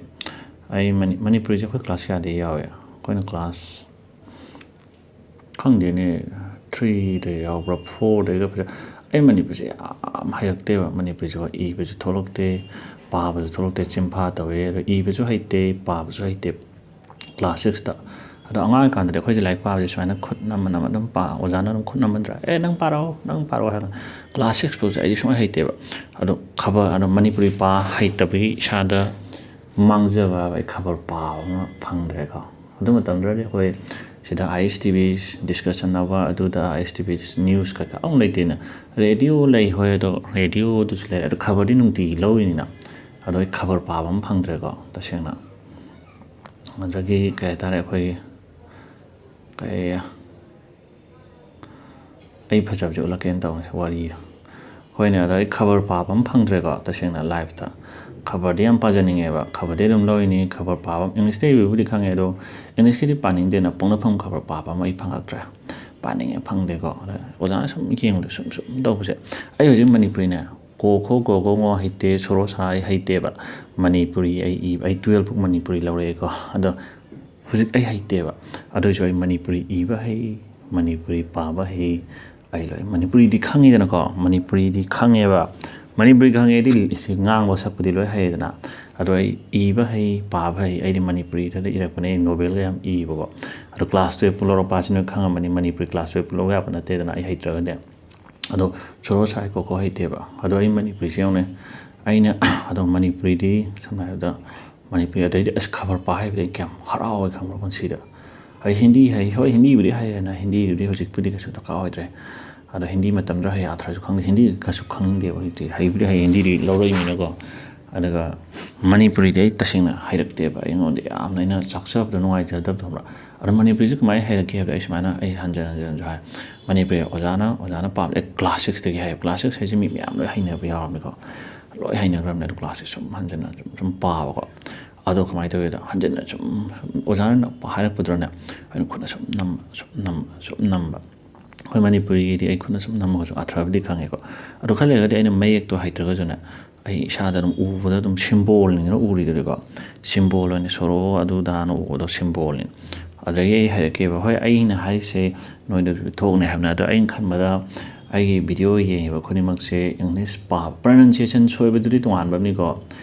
ꯑꯩ ꯃꯅꯤ-, ꯃꯅꯤꯄꯨꯔꯤꯁꯦ ꯑꯩꯈꯣꯏ class ꯀꯌꯥꯗꯒꯤ ꯌꯥꯎꯋꯦ? ꯑꯩꯈꯣꯏꯅ class ꯈꯪꯗꯦꯅꯦ, ꯊ꯭ꯔꯤꯗ ꯌꯥꯎꯕ꯭ꯔꯥ, ꯐꯣꯔꯗꯩꯒ ꯐꯖ-, ꯑꯩ ꯃꯅꯤꯄꯨꯔꯤꯁꯦ ꯌꯥꯝ ꯍꯩꯔꯛꯇꯦꯕ꯫ ꯃꯅꯤꯄꯨꯔꯤꯁꯦ ꯍꯣꯏ ꯏꯕꯁꯨ ꯊꯣꯛꯂꯛꯇꯦ, ꯄꯥꯕꯁꯨ ꯊꯣꯛꯂꯛꯇꯦ, ꯆꯤꯟꯐꯥ ꯇꯧꯋꯦ꯫ ꯑꯗꯣ ꯏꯕꯁꯨ ꯍꯩꯇꯦ, ꯄꯥꯕꯁꯨ ꯍꯩꯇꯦ꯫ ꯀ꯭ꯂꯥꯁ ꯁꯤꯛꯁꯇ꯫ ꯑꯗꯣ ꯑꯉꯥꯡ ꯑꯣꯏꯔꯤꯀꯥꯟꯗꯗꯤ ꯑꯩꯈꯣꯏꯁꯦ ꯂꯥꯏꯔꯤꯛ ꯄꯥꯕꯁꯦ ꯁꯨꯃꯥꯏꯅ ꯈꯨꯠ ꯅꯝꯃ ꯅꯝꯃ ꯑꯗꯨꯝ ꯄꯥ-, ꯑꯣꯖꯥꯅ ꯑꯗꯨꯝ ꯈꯨꯠ ꯅꯝꯃꯟꯗ꯭ꯔꯥ? "ꯑꯦ, ꯅꯪ ꯄꯥꯔꯛꯑꯣ, ꯅꯪ ꯄꯥꯔꯛꯑꯣ" ꯍꯥꯏꯔꯒ꯫ ꯀ꯭ꯂꯥꯁ ꯁꯤꯛꯁ ꯐꯥꯎꯁꯦ ꯑꯩꯗꯤ ꯁꯨꯡꯍꯩ ꯍꯩꯇꯦꯕ꯫ ꯑꯗꯣ ꯈꯕꯔ, ꯑꯗꯣ ꯃꯅꯤꯄꯨꯔꯤ ꯄꯥ ꯍꯩꯇꯕꯒꯤ ꯏꯁꯥꯗ ꯃꯥꯡꯖꯕ ꯍꯥꯏꯕ, ꯑꯩ ꯈꯕꯔ ꯄꯥꯕ ꯑꯃ ꯐꯪꯗ꯭ꯔꯦꯀꯣ꯫ ꯑꯗꯨ ꯃꯇꯝꯗꯨꯗꯗꯤ ꯑꯩꯈꯣꯏ ꯁꯤꯗ ISTV discussion ꯇꯧꯕ, ꯑꯗꯨꯗ ISTV news ꯀꯩꯀꯥ ꯑꯃꯨꯛ ꯂꯩꯇꯦꯅ꯫ ꯔꯦꯗꯤꯑꯣ ꯂꯩ, ꯍꯣꯏ, ꯑꯗꯣ ꯔꯦꯗꯤꯑꯣꯗꯨꯁꯨ ꯂꯩ, ꯑꯗꯣ ꯈꯕꯔꯗꯤ ꯅꯨꯡꯇꯤꯒꯤ ꯂꯧꯔꯤꯅꯤꯅ꯫ ꯑꯗꯣ ꯑꯩ ꯈꯕꯔ ꯄꯥꯕ ꯑꯃ ꯐꯪꯗ꯭ꯔꯦꯀꯣ, ꯇꯁꯦꯡꯅ꯫ ꯑꯗꯒꯤ ꯀꯩ ꯍꯥꯏꯇꯥꯔꯦ, ꯑꯩꯈꯣꯏꯒꯤ ꯀꯩ, ꯑꯩ ꯐꯖꯕꯁꯦ ꯎꯠꯂꯛꯀꯦꯅ ꯇꯧꯕꯅꯦ ꯋꯥꯔꯤꯗꯣ꯫ ꯍꯣꯏꯅꯦ, ꯑꯗꯣ ꯑꯩ ꯈꯕꯔ ꯄꯥꯕ ꯑꯃ ꯐꯪꯗ꯭ꯔꯦꯀꯣ, ꯇꯁꯦꯡꯅ ꯂꯥꯏꯐꯇ꯫ ꯈꯕꯔꯗꯤ ꯌꯥꯝ ꯄꯥꯖꯅꯤꯡꯉꯦꯕ, ꯈꯕꯔꯗꯤ ꯑꯗꯨꯝ ꯂꯧꯔꯤꯅꯤ, ꯈꯕꯔ ꯄꯥꯕ ꯑꯃ, ꯏꯪꯂꯤꯁꯇ ꯏꯕꯕꯨꯗꯤ ꯈꯪꯉꯦ, ꯑꯗꯣ ꯏꯪꯂꯤꯁꯀꯤꯗꯤ ꯄꯥꯅꯤꯡꯗꯦꯅ ꯄꯣꯛꯅꯐꯝ ꯈꯕꯔ ꯄꯥꯕ ꯑꯃ ꯑꯩ ꯐꯪꯉꯛꯇ꯭ꯔꯦ꯫ ꯄꯥꯅꯤꯡꯉꯦ, ꯐꯪꯗꯦꯀꯣ꯫ ꯑꯗ ꯑꯣꯖꯥꯅ ꯁꯨꯝ ꯌꯦꯡꯕꯗ ꯁꯨꯝ ꯁꯨꯝ ꯇꯧꯕꯁꯦ, ꯑꯩ ꯍꯧꯖꯤꯛ ꯃꯅꯤꯄꯨꯔꯤꯅꯦ, ꯀꯣ ꯈꯣ ꯒꯣ ꯒꯣ ꯉꯣ ꯍꯩꯇꯦ, ꯁꯣꯔꯣ ꯁꯥ ꯑꯩ ꯍꯩꯇꯦꯕ꯫ ꯃꯅꯤꯄꯨꯔꯤ ꯑꯩ ꯏꯕ, ꯑꯩ ꯇꯨꯌꯦꯜꯐ ꯐꯥꯎ ꯃꯅꯤꯄꯨꯔꯤ ꯂꯧꯔꯛꯑꯦꯀꯣ꯫ ꯑꯗꯣ ꯍꯧꯖꯤꯛ ꯑꯩ ꯍꯩꯇꯦꯕ꯫ ꯑꯗꯨ ꯑꯣꯏꯁꯨ ꯑꯩ ꯃꯅꯤꯄꯨꯔꯤ ꯏꯕ ꯍꯩ, ꯃꯅꯤꯄꯨꯔꯤ ꯄꯥꯕ ꯍꯩ, ꯑꯩ ꯂꯣꯏ ꯃꯅꯤꯄꯨꯔꯤꯗꯤ ꯈꯪꯉꯤꯗꯅꯀꯣ, ꯃꯅꯤꯄꯨꯔꯤꯗꯤ ꯈꯪꯉꯦꯕ꯫ ꯃꯅꯤꯄꯨꯔꯤ ꯈꯪꯉꯦꯗꯤ ꯁꯤ ꯉꯥꯡꯕ ꯁꯛꯄꯗꯤ ꯂꯣꯏ ꯍꯩꯌꯦꯗꯅ꯫ ꯑꯗꯣ ꯑꯩ ꯏꯕ ꯍꯩ, ꯄꯥꯕ ꯍꯩ, ꯑꯩꯗꯤ ꯃꯅꯤꯄꯨꯔꯤꯗꯗꯤ ꯏꯔꯛꯄꯅꯦ, ꯑꯩ ꯅꯣꯕꯦꯜꯒ ꯌꯥꯝ ꯏꯕꯀꯣ꯫ ꯑꯗꯣ ꯀ꯭ꯂꯥꯁ ꯇꯨꯌꯦꯜꯐ ꯄꯨ ꯂꯧꯔꯛꯄ ꯑꯁꯤ ꯅꯣꯏ ꯈꯪꯉꯝꯃꯅꯤ, ꯃꯅꯤꯄꯨꯔꯤ ꯀ꯭ꯂꯥꯁ ꯇꯨꯌꯦꯜꯐ ꯄꯨ ꯂꯧꯕ ꯌꯥꯕ ꯅꯠꯇꯦꯗꯅ ꯑꯩ ꯍꯩꯇ꯭ꯔꯒꯗꯤ꯫ ꯑꯗꯣ ꯁꯣꯔꯣ ꯁꯥꯏ ꯀꯣ ꯈꯣ ꯍꯩꯇꯦꯕ꯫ ꯑꯗꯣ ꯑꯩ ꯃꯅꯤꯄꯨꯔꯤꯁꯦ ꯌꯦꯡꯉꯨꯅꯦ, ꯑꯩꯅ ꯑꯗꯣ ꯃꯅꯤꯄꯨꯔꯤꯗꯤ ꯁꯝꯅ ꯍꯥꯏꯔꯕꯗ ꯃꯅꯤꯄꯨꯔꯤ, ꯑꯗꯩꯗꯤ ꯑꯁ ꯈꯕꯔ ꯄꯥ ꯍꯩꯕꯗꯤ ꯑꯩ ꯀꯌꯥꯝ ꯍꯔꯥꯎꯋꯦ ꯈꯪꯕ꯭ꯔꯥ ꯄꯨꯟꯁꯤꯗ꯫ ꯑꯩ ꯍꯤꯟꯗꯤ ꯍꯩ, ꯍꯣꯏ ꯍꯤꯟꯗꯤꯕꯨꯗꯤ ꯍꯩꯔꯦꯅ, ꯍꯤꯟꯗꯤꯗꯨꯗꯤ ꯍꯧꯖꯤꯛꯄꯨꯗꯤ ꯀꯩꯁꯨ ꯗꯔꯀꯥꯔ ꯑꯣꯏꯗ꯭ꯔꯦ꯫ ꯑꯗꯣ ꯍꯤꯟꯗꯤ ꯃꯇꯝꯗ ꯍꯩ ꯑꯥꯊ꯭ꯔꯁꯨ ꯈꯪꯗꯦ, ꯍꯤꯟꯗꯤ ꯀꯩꯁꯨ ꯈꯪꯅꯤꯡꯗꯦꯕ ꯍꯧꯖꯤꯛꯇꯤ꯫ ꯍꯩꯕꯨꯗꯤ ꯍꯩ, ꯍꯤꯟꯗꯤꯗꯤ ꯂꯧꯔꯛꯏꯅꯤꯅꯀꯣ꯫ ꯑꯗꯨꯒ ꯃꯅꯤꯄꯨꯔꯤꯗꯤ ꯑꯩ ꯇꯁꯦꯡꯅ ꯍꯩꯔꯛꯇꯦꯕ, ꯑꯩꯉꯣꯟꯗ ꯌꯥꯝꯅ ꯑꯩꯅ ꯆꯥꯛꯆꯕꯗꯣ ꯅꯨꯡꯉꯥꯏꯖꯗꯕꯗꯣ ꯈꯪꯕ꯭ꯔꯥ? ꯑꯗꯣ ꯃꯅꯤꯄꯨꯔꯤꯁꯦ ꯀꯃꯥꯏꯅ ꯍꯩꯔꯛꯀꯦ ꯍꯥꯏꯕꯗ ꯑꯩ ꯁꯨꯃꯥꯏꯅ ꯑꯩ ꯍꯟꯖꯟ ꯍꯟꯖꯟꯁꯨ ꯍꯥꯏ꯫ ꯃꯅꯤꯄꯨꯔꯤ ꯑꯣꯖꯥꯅ, ꯑꯣꯖꯥꯅ ꯄꯥꯕꯗ ꯑꯩ ꯀ꯭ꯂꯥꯁ ꯁꯤꯛꯁꯇꯒꯤ ꯍꯥꯏꯌꯦ꯫ ꯀ꯭ꯂꯥꯁ ꯁꯤꯛꯁ ꯍꯥꯏꯁꯦ ꯃꯤ ꯃꯌꯥꯝ ꯂꯣꯏ ꯍꯩꯅꯕ ꯌꯥꯎꯔꯕꯅꯤꯀꯣ꯫ ꯂꯣꯏ ꯍꯩꯅꯈ꯭ꯔꯕꯅꯦ꯫ ꯑꯗꯣ ꯀ꯭ꯂꯥꯁ ꯁꯤꯛꯁ ꯁꯨꯝ ꯍꯟꯖꯟꯅ ꯁꯨꯝ, ꯁꯨꯝ ꯄꯥꯕꯀꯣ꯫ ꯑꯗꯣ ꯀꯃꯥꯏꯅ ꯇꯧꯒꯦꯗ, ꯍꯟꯖꯟꯅ ꯁꯨꯝ, ꯁꯨꯝ ꯑꯣꯖꯥꯅ ꯍꯥꯏꯔꯛꯄꯗꯨꯅꯅꯦ, ꯑꯩꯅ ꯈꯨꯠꯅ ꯁꯨꯝ ꯅꯝꯕ, ꯁꯨꯝ ꯅꯝꯕ, ꯁꯨꯝ ꯅꯝꯕ꯫ ꯍꯣꯏ, ꯃꯅꯤꯄꯨꯔꯤꯒꯤꯗꯤ ꯑꯩ ꯈꯨꯠꯅ ꯁꯨꯝ ꯅꯝꯃꯒꯁꯨ ꯑꯥꯊ꯭ꯔꯕꯨꯗꯤ ꯈꯪꯉꯦꯀꯣ꯫ ꯑꯗꯣ ꯈꯔ ꯂꯩꯔꯒꯗꯤ ꯑꯩꯅ ꯃꯌꯦꯛꯇꯣ ꯍꯩꯇ꯭ꯔꯒꯁꯨꯅꯦ, ꯑꯩ ꯏꯁꯥꯗ ꯑꯗꯨꯝ ꯎꯕꯗ ꯑꯗꯨꯝ ꯁꯤꯝꯕꯣꯜꯅꯤꯅ ꯎꯔꯤꯗꯨꯗꯤꯀꯣ꯫ ꯁꯤꯝꯕꯣꯜ ꯑꯣꯏꯅ ꯁꯣꯔꯣ ꯑꯗꯨ ꯗꯥꯅ ꯎꯕꯗꯣ ꯁꯤꯝꯕꯣꯜꯅꯤ꯫ ꯑꯗꯒꯤ ꯑꯩ ꯍꯥꯏꯔꯛꯀꯦꯕ, ꯍꯣꯏ, ꯑꯩꯅ ꯍꯥꯏꯔꯤꯁꯦ ꯅꯣꯏꯗꯁꯨ ꯊꯣꯛꯅꯤ ꯍꯥꯏꯕꯅ, ꯑꯗꯣ ꯑꯩꯅ ꯈꯟꯕꯗ ꯑꯩꯒꯤ ꯚꯤꯗꯤꯑꯣ ꯌꯦꯡꯉꯤꯕ ꯈꯨꯗꯤꯡꯃꯛꯁꯦ ꯏꯪꯂꯤꯁ ꯄꯥꯕ, ꯄ꯭ꯔꯅꯟꯁꯤꯌꯦꯁꯟ ꯁꯣꯏꯕꯗꯨꯗꯤ ꯇꯣꯉꯥꯟꯕ ꯑꯃꯅꯤꯀꯣ,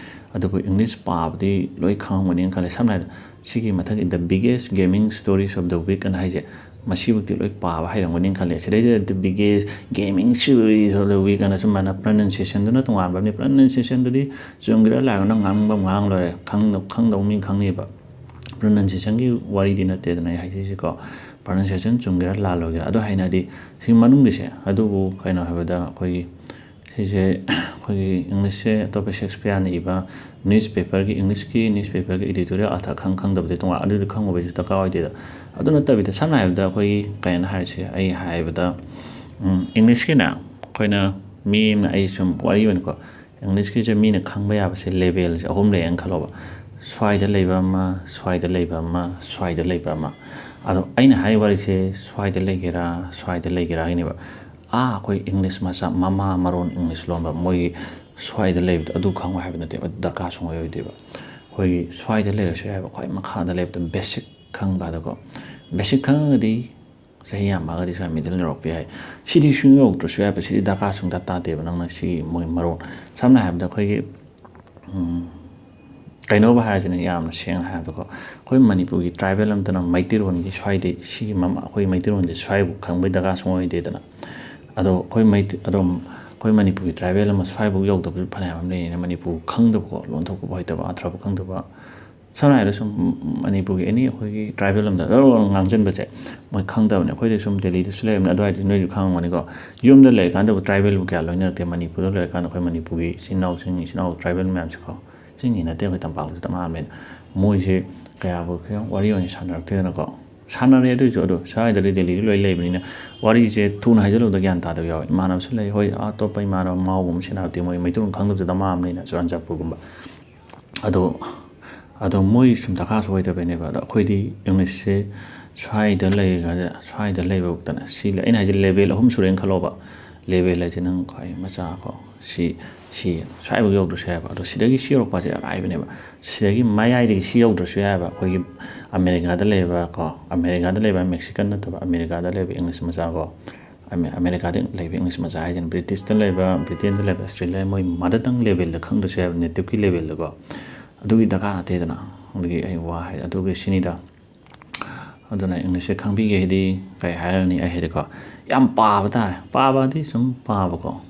ꯑꯗꯨꯕꯨ ꯏꯪꯂꯤꯁ ꯄꯥꯕꯗꯤ ꯂꯣꯏ ꯈꯪꯉꯝꯒꯅꯤꯅ ꯈꯜꯂꯦ꯫ ꯁꯝꯅ ꯍꯥꯏꯔꯕꯗ ꯁꯤꯒꯤ ꯃꯊꯛꯀꯤ The Biggest Gaming Stories of the Week ꯑꯅ ꯍꯥꯏꯁꯦ, ꯃꯁꯤꯕꯨꯛꯇꯤ ꯂꯣꯏ ꯄꯥꯕ ꯍꯩꯔꯝꯒꯅꯤꯅ ꯈꯜꯂꯦ꯫ ꯁꯤꯗꯩꯁꯤꯗ The Biggest Gaming Stories of the Week ꯑꯅ ꯁꯨꯃꯥꯏꯅ ꯄ꯭ꯔꯅꯟꯁꯤꯌꯦꯁꯟꯗꯨꯅ ꯇꯣꯉꯥꯟꯕ ꯑꯃꯅꯤ꯫ ꯄ꯭ꯔꯅꯟꯁꯤꯌꯦꯁꯟꯗꯨꯗꯤ ꯆꯨꯝꯒꯦꯔꯥ ꯂꯥꯟꯒꯦꯔꯥ ꯅꯪ ꯉꯥꯡꯅꯤꯡꯕ ꯑꯃ ꯉꯥꯡ ꯂꯣꯏꯔꯦ, ꯈꯪꯗꯧ, ꯈꯪꯗꯧ ꯃꯤ ꯈꯪꯅꯤꯕ꯫ ꯄ꯭ꯔꯅꯟꯁꯤꯌꯦꯁꯟꯒꯤ ꯋꯥꯔꯤꯗꯤ ꯅꯠꯇꯦꯗꯅ ꯑꯩ ꯍꯥꯏꯖꯔꯤꯁꯦꯀꯣ, ꯄ꯭ꯔꯅꯟꯁꯤꯌꯦꯁꯟ ꯆꯨꯝꯒꯦꯔꯥ ꯂꯥꯜꯂꯣꯏꯒꯦꯔꯥ꯫ ꯑꯗꯣ ꯍꯩꯅꯗꯤ ꯁꯤ ꯃꯅꯨꯡꯒꯤꯁꯦ, ꯑꯗꯨꯕꯨ ꯀꯩꯅꯣ ꯍꯥꯏꯕꯗ ꯑꯩꯈꯣꯏꯒꯤ ꯁꯤꯁꯦ ꯑꯩꯈꯣꯏꯒꯤ ꯏꯪꯂꯤꯁꯁꯦ ꯑꯇꯣꯞꯄ ꯁꯦꯛꯁꯄꯤꯌꯥꯔꯅ ꯏꯕ ꯅ꯭ꯌꯨꯁꯄꯦꯄꯔꯒꯤ, ꯏꯪꯂꯤꯁꯀꯤ ꯅ꯭ꯌꯨꯁꯄꯦꯄꯔꯒꯤ ꯏꯗꯤꯇꯣꯔꯤꯌꯦꯜ ꯑꯥꯔꯊ ꯈꯪ ꯈꯪꯗꯕꯗꯤ ꯇꯣꯉꯥꯟ, ꯑꯗꯨꯗꯤ ꯈꯪꯉꯨꯕꯩꯁꯨ ꯗꯔꯀꯥꯔ ꯑꯣꯏꯗꯦꯗ꯫ ꯑꯗꯨ ꯅꯠꯇꯕꯤꯗ ꯁꯝꯅ ꯍꯥꯏꯔꯕꯗ ꯑꯩꯈꯣꯏꯒꯤ ꯀꯩꯅꯣ ꯍꯥꯏꯔꯤꯁꯦ, ꯑꯩ ꯍꯥꯏꯕꯗ, ꯎꯝ, ꯏꯪꯂꯤꯁꯀꯤꯅꯦ ꯑꯩꯈꯣꯏꯅ ꯃꯤ ꯑꯃꯅ, ꯑꯩ ꯁꯨꯝ ꯋꯥꯔꯤ ꯑꯣꯏꯅꯀꯣ, ꯏꯪꯂꯤꯁꯀꯤꯁꯦ ꯃꯤꯅ ꯈꯪꯕ ꯌꯥꯕꯁꯦ ꯂꯦꯕꯦꯜꯁꯦ ꯑꯍꯨꯝ ꯂꯩꯌꯦꯅ ꯈꯜꯂꯣꯕ꯫ ꯁ꯭ꯋꯥꯏꯗ ꯂꯩꯕ ꯑꯃ, ꯁ꯭ꯋꯥꯏꯗ ꯂꯩꯕ ꯑꯃ, ꯁ꯭ꯋꯥꯏꯗ ꯂꯩꯕ ꯑꯃ꯫ ꯑꯗꯣ ꯑꯩꯅ ꯍꯥꯏ ꯋꯥꯔꯤꯁꯦ ꯁ꯭ꯋꯥꯏꯗ ꯂꯩꯒꯦꯔꯥ, ꯁ꯭ꯋꯥꯏꯗ ꯂꯩꯒꯦꯔꯥꯒꯤꯅꯦꯕ꯫ ꯑꯥ, ꯑꯩꯈꯣꯏ ꯏꯪꯂꯤꯁ ꯃꯆꯥ, ꯃꯃꯥ ꯃꯔꯣꯟ ꯏꯪꯂꯤꯁ ꯂꯣꯟꯕ ꯃꯣꯏꯒꯤ ꯁ꯭ꯋꯥꯏꯗ ꯂꯩꯕꯗꯣ ꯑꯗꯨ ꯈꯪꯉꯣ ꯍꯥꯏꯕ ꯅꯠꯇꯦꯕ, ꯑꯗꯨ ꯗꯔꯀꯥꯔ ꯁꯨꯡꯑꯣꯏ ꯑꯣꯏꯗꯦꯕ꯫ ꯑꯩꯈꯣꯏꯒꯤ ꯁ꯭ꯋꯥꯏꯗ ꯂꯩꯔꯁꯨ ꯌꯥꯏꯕ, ꯈ꯭ꯋꯥꯏ ꯃꯈꯥꯗ ꯂꯩꯕꯗꯣ ꯕꯦꯁꯤꯛ ꯈꯪꯕ ꯑꯗꯨꯀꯣ꯫ ꯕꯦꯁꯤꯛ ꯈꯪꯉꯒꯗꯤ ꯆꯍꯤ ꯌꯥꯝꯃꯛꯑꯒꯗꯤ ꯁ꯭ꯋꯥꯏ ꯃꯤꯗꯜ ꯌꯧꯔꯛꯄ ꯌꯥꯏ꯫ ꯁꯤꯗꯤ ꯁꯨꯡꯌꯧ ꯌꯧꯗ꯭ꯔꯁꯨ ꯌꯥꯏꯕ, ꯁꯤꯗꯤ ꯗꯔꯀꯥꯔ ꯁꯨꯡꯇꯥ ꯇꯥꯗꯦꯕ꯫ ꯅꯪꯅ ꯁꯤꯒꯤ ꯃꯣꯏ ꯃꯔꯣꯟ, ꯁꯝꯅ ꯍꯥꯏꯔꯕꯗ ꯑꯩꯈꯣꯏꯒꯤ, ꯎꯝ, ꯀꯩꯅꯣꯕꯨ ꯍꯥꯏꯔꯁꯤꯅꯦ, ꯌꯥꯝꯅ ꯁꯦꯡꯅ ꯍꯥꯏꯔꯕꯗꯀꯣ, ꯑꯩꯈꯣꯏ ꯃꯅꯤꯄꯨꯔꯒꯤ ꯇ꯭ꯔꯥꯏꯕꯦꯜ ꯑꯃꯠꯇꯅ ꯃꯩꯇꯩꯔꯣꯟꯒꯤ ꯁ꯭ꯋꯥꯏꯗꯩ, ꯁꯤꯒꯤ ꯃꯃꯥ, ꯑꯩꯈꯣꯏ ꯃꯩꯇꯩꯔꯣꯟꯁꯦ ꯁ꯭ꯋꯥꯏꯕꯨ ꯈꯪꯕꯒꯤ ꯗꯔꯀꯥꯔ ꯁꯨꯡꯑꯣꯏ ꯑꯣꯏꯗꯦꯗꯅ꯫ ꯑꯗꯣ ꯑꯩꯈꯣꯏ ꯃꯩꯇꯩ-, ꯑꯗꯨꯝ ꯑꯩꯈꯣꯏ ꯃꯅꯤꯄꯨꯔꯒꯤ ꯇ꯭ꯔꯥꯏꯕꯦꯜ ꯑꯃ ꯁ꯭ꯋꯥꯏꯕꯨꯛ ꯌꯧꯗꯕꯁꯨ ꯐꯅꯌꯥꯝ ꯑꯃ ꯂꯩꯔꯤꯅꯦ, ꯃꯅꯤꯄꯨꯔ ꯈꯪꯗꯕꯀꯣ, ꯂꯣꯟꯊꯣꯛꯄꯕꯨ ꯍꯩꯇꯕ, ꯑꯥꯔꯊꯕꯨ ꯈꯪꯗꯕ꯫ ꯁꯝꯅ ꯍꯥꯏꯔꯕꯗ ꯁꯨꯝ ꯃꯅꯤꯄꯨꯔꯒꯤ ꯑꯦꯅꯤ ꯑꯩꯈꯣꯏꯒꯤ ꯇ꯭ꯔꯥꯏꯕꯦꯜ ꯑꯃꯗ ꯂꯣꯟ ꯉꯥꯡꯁꯤꯟꯕꯁꯦ ꯃꯣꯏ ꯈꯪꯗꯕꯅꯦ꯫ ꯑꯩꯈꯣꯏꯗꯤ ꯁꯨꯝ ꯗꯦꯜꯂꯤꯗꯁꯨ ꯂꯩꯔꯕꯅꯤꯅ ꯑꯗꯨꯋꯥꯏꯗꯤ ꯅꯣꯏꯁꯨ ꯈꯪꯉꯝꯒꯅꯤꯀꯣ꯫ ꯌꯨꯝꯗ ꯂꯩꯔꯀꯥꯟꯗꯕꯨ ꯇ꯭ꯔꯥꯏꯕꯦꯜꯕꯨ ꯀꯌꯥ ꯂꯣꯏꯅꯔꯛꯇꯦ꯫ ꯃꯅꯤꯄꯨꯔꯗ ꯂꯩꯔꯀꯥꯟꯗ ꯑꯩꯈꯣꯏ ꯃꯅꯤꯄꯨꯔꯒꯤ ꯏꯆꯤꯟ ꯏꯅꯥꯎꯁꯤꯡ, ꯏꯆꯤꯟ ꯏꯅꯥꯎ ꯇ꯭ꯔꯥꯏꯕꯦꯜ ꯃꯌꯥꯝꯁꯦꯀꯣ, ꯆꯤꯡꯒꯤ ꯅꯠꯇꯦ, ꯑꯩꯈꯣꯏ ꯇꯝꯄꯥꯛꯇꯁꯨ ꯆꯞ ꯃꯥꯟꯅꯕꯅꯤꯅ ꯃꯣꯏꯁꯦ ꯀꯌꯥꯕꯨ ꯀꯌꯥ ꯋꯥꯔꯤ ꯑꯣꯏꯅ ꯁꯥꯟꯅꯔꯛꯇꯦꯗꯅꯀꯣ꯫ ꯁꯥꯟꯅꯔꯦ ꯑꯗꯨꯏꯁꯨ, ꯑꯗꯣ ꯁ꯭ꯋꯥꯏꯗꯗꯤ ꯗꯦꯜꯂꯤꯗ ꯂꯣꯏ ꯂꯩꯕꯅꯤꯅ ꯋꯥꯔꯤꯁꯦ ꯊꯨꯅ ꯍꯥꯏꯖꯤꯜꯂꯨꯕꯗ ꯒ꯭ꯌꯥꯟ ꯇꯥꯗꯕ ꯌꯥꯎꯋꯦ꯫ ꯏꯃꯥꯟꯅꯕꯁꯨ ꯂꯩ, ꯍꯣꯏ, ꯑꯇꯣꯞꯄ ꯏꯃꯥꯟꯅꯕ ꯃꯥꯎꯒꯨꯝꯕ ꯁꯦꯅꯥꯄꯇꯤ, ꯃꯣꯏ ꯃꯩꯇꯩꯂꯣꯟ ꯈꯪꯗꯕꯁꯨ ꯗꯃꯥ ꯑꯃ ꯂꯩꯅ ꯆꯨꯔꯥꯟꯆꯥꯟꯄꯨꯔꯒꯨꯝꯕ꯫ ꯑꯗꯣ, ꯑꯗꯣ ꯃꯣꯏ ꯁꯨꯝ ꯗꯔꯀꯥꯔꯁꯨ ꯑꯣꯏꯗꯕꯩꯅꯦꯕ꯫ ꯑꯗꯣ ꯑꯩꯈꯣꯏꯗꯤ ꯏꯪꯂꯤꯁꯁꯦ ꯁ꯭ꯋꯥꯏꯗ ꯂꯩꯔꯒ, ꯁ꯭ꯋꯥꯏꯗ ꯂꯩꯕ ꯐꯥꯎꯗꯅ, ꯁꯤ ꯂꯩ-, ꯑꯩꯅ ꯍꯥꯏꯁꯦ ꯂꯦꯕꯦꯜ ꯑꯍꯨꯝ ꯁꯨꯔꯦꯅ ꯈꯜꯂꯣꯕ꯫ ꯂꯦꯕꯦꯜ ꯍꯥꯏꯁꯦ ꯅꯪ ꯈ꯭ꯋꯥꯏ ꯃꯆꯥ ꯀꯣ, ꯁꯤ ꯁꯤ ꯁ꯭ꯋꯥꯏꯐꯥꯎ ꯌꯧꯗ꯭ꯔꯁꯨ ꯌꯥꯏꯕ꯫ ꯑꯗꯣ ꯁꯤꯗꯒꯤ ꯁꯤ ꯌꯧꯔꯛꯄꯁꯦ ꯑꯔꯥꯏꯕꯅꯦꯕ꯫ ꯁꯤꯗꯒꯤ ꯃꯌꯥꯏꯗꯒꯤ ꯁꯤ ꯌꯧꯗ꯭ꯔꯁꯨ ꯌꯥꯏꯕ꯫ ꯑꯩꯈꯣꯏꯒꯤ ꯑꯃꯦꯔꯤꯀꯥꯗ ꯂꯩꯕ ꯀꯣ, ꯑꯃꯦꯔꯤꯀꯥꯗ ꯂꯩꯕ, ꯃꯦꯛꯁꯤꯀꯟ ꯅꯠꯇꯕ, ꯑꯃꯦꯔꯤꯀꯥꯗ ꯂꯩꯕ ꯏꯪꯂꯤꯁ ꯃꯆꯥ ꯀꯣ, ꯑꯃꯦ- ꯑꯃꯦꯔꯤꯀꯥꯗ ꯂꯩꯕ ꯏꯪꯂꯤꯁ ꯃꯆꯥ ꯍꯥꯏꯁꯤꯅ, ꯕ꯭ꯔꯤꯇꯤꯁꯇ ꯂꯩꯕ, ꯕ꯭ꯔꯤꯇꯦꯟꯗ ꯂꯩꯕ, ꯑꯁꯇ꯭ꯔꯦꯂꯤꯌꯥ, ꯃꯣꯏ ꯃꯥꯗꯔ ꯇꯪ ꯂꯦꯕꯦꯜꯗ ꯈꯪꯗ꯭ꯔꯁꯨ ꯌꯥꯏꯕ, ꯅꯦꯇꯤꯞꯀꯤ ꯂꯦꯕꯦꯜꯗꯀꯣ꯫ ꯑꯗꯨꯒꯤ ꯗꯔꯀꯥꯔ ꯅꯠꯇꯦꯗꯅ꯫ ꯑꯗꯨꯒꯤ ꯑꯩ ꯋꯥ ꯍꯥꯏ, ꯑꯗꯨꯒꯤ ꯁꯤꯅꯤꯗ꯫ ꯑꯗꯨꯅ ꯏꯪꯂꯤꯁꯁꯦ ꯈꯪꯕꯤꯒꯦ ꯍꯥꯏꯗꯤ ꯀꯩ ꯍꯥꯏꯔꯅꯤ ꯑꯩ ꯍꯥꯏꯗꯤꯀꯣ, ꯌꯥꯝ ꯄꯥꯕ ꯇꯥꯔꯦ꯫ ꯄꯥꯕꯗꯤ ꯁꯨꯝ ꯄꯥꯕꯀꯣ,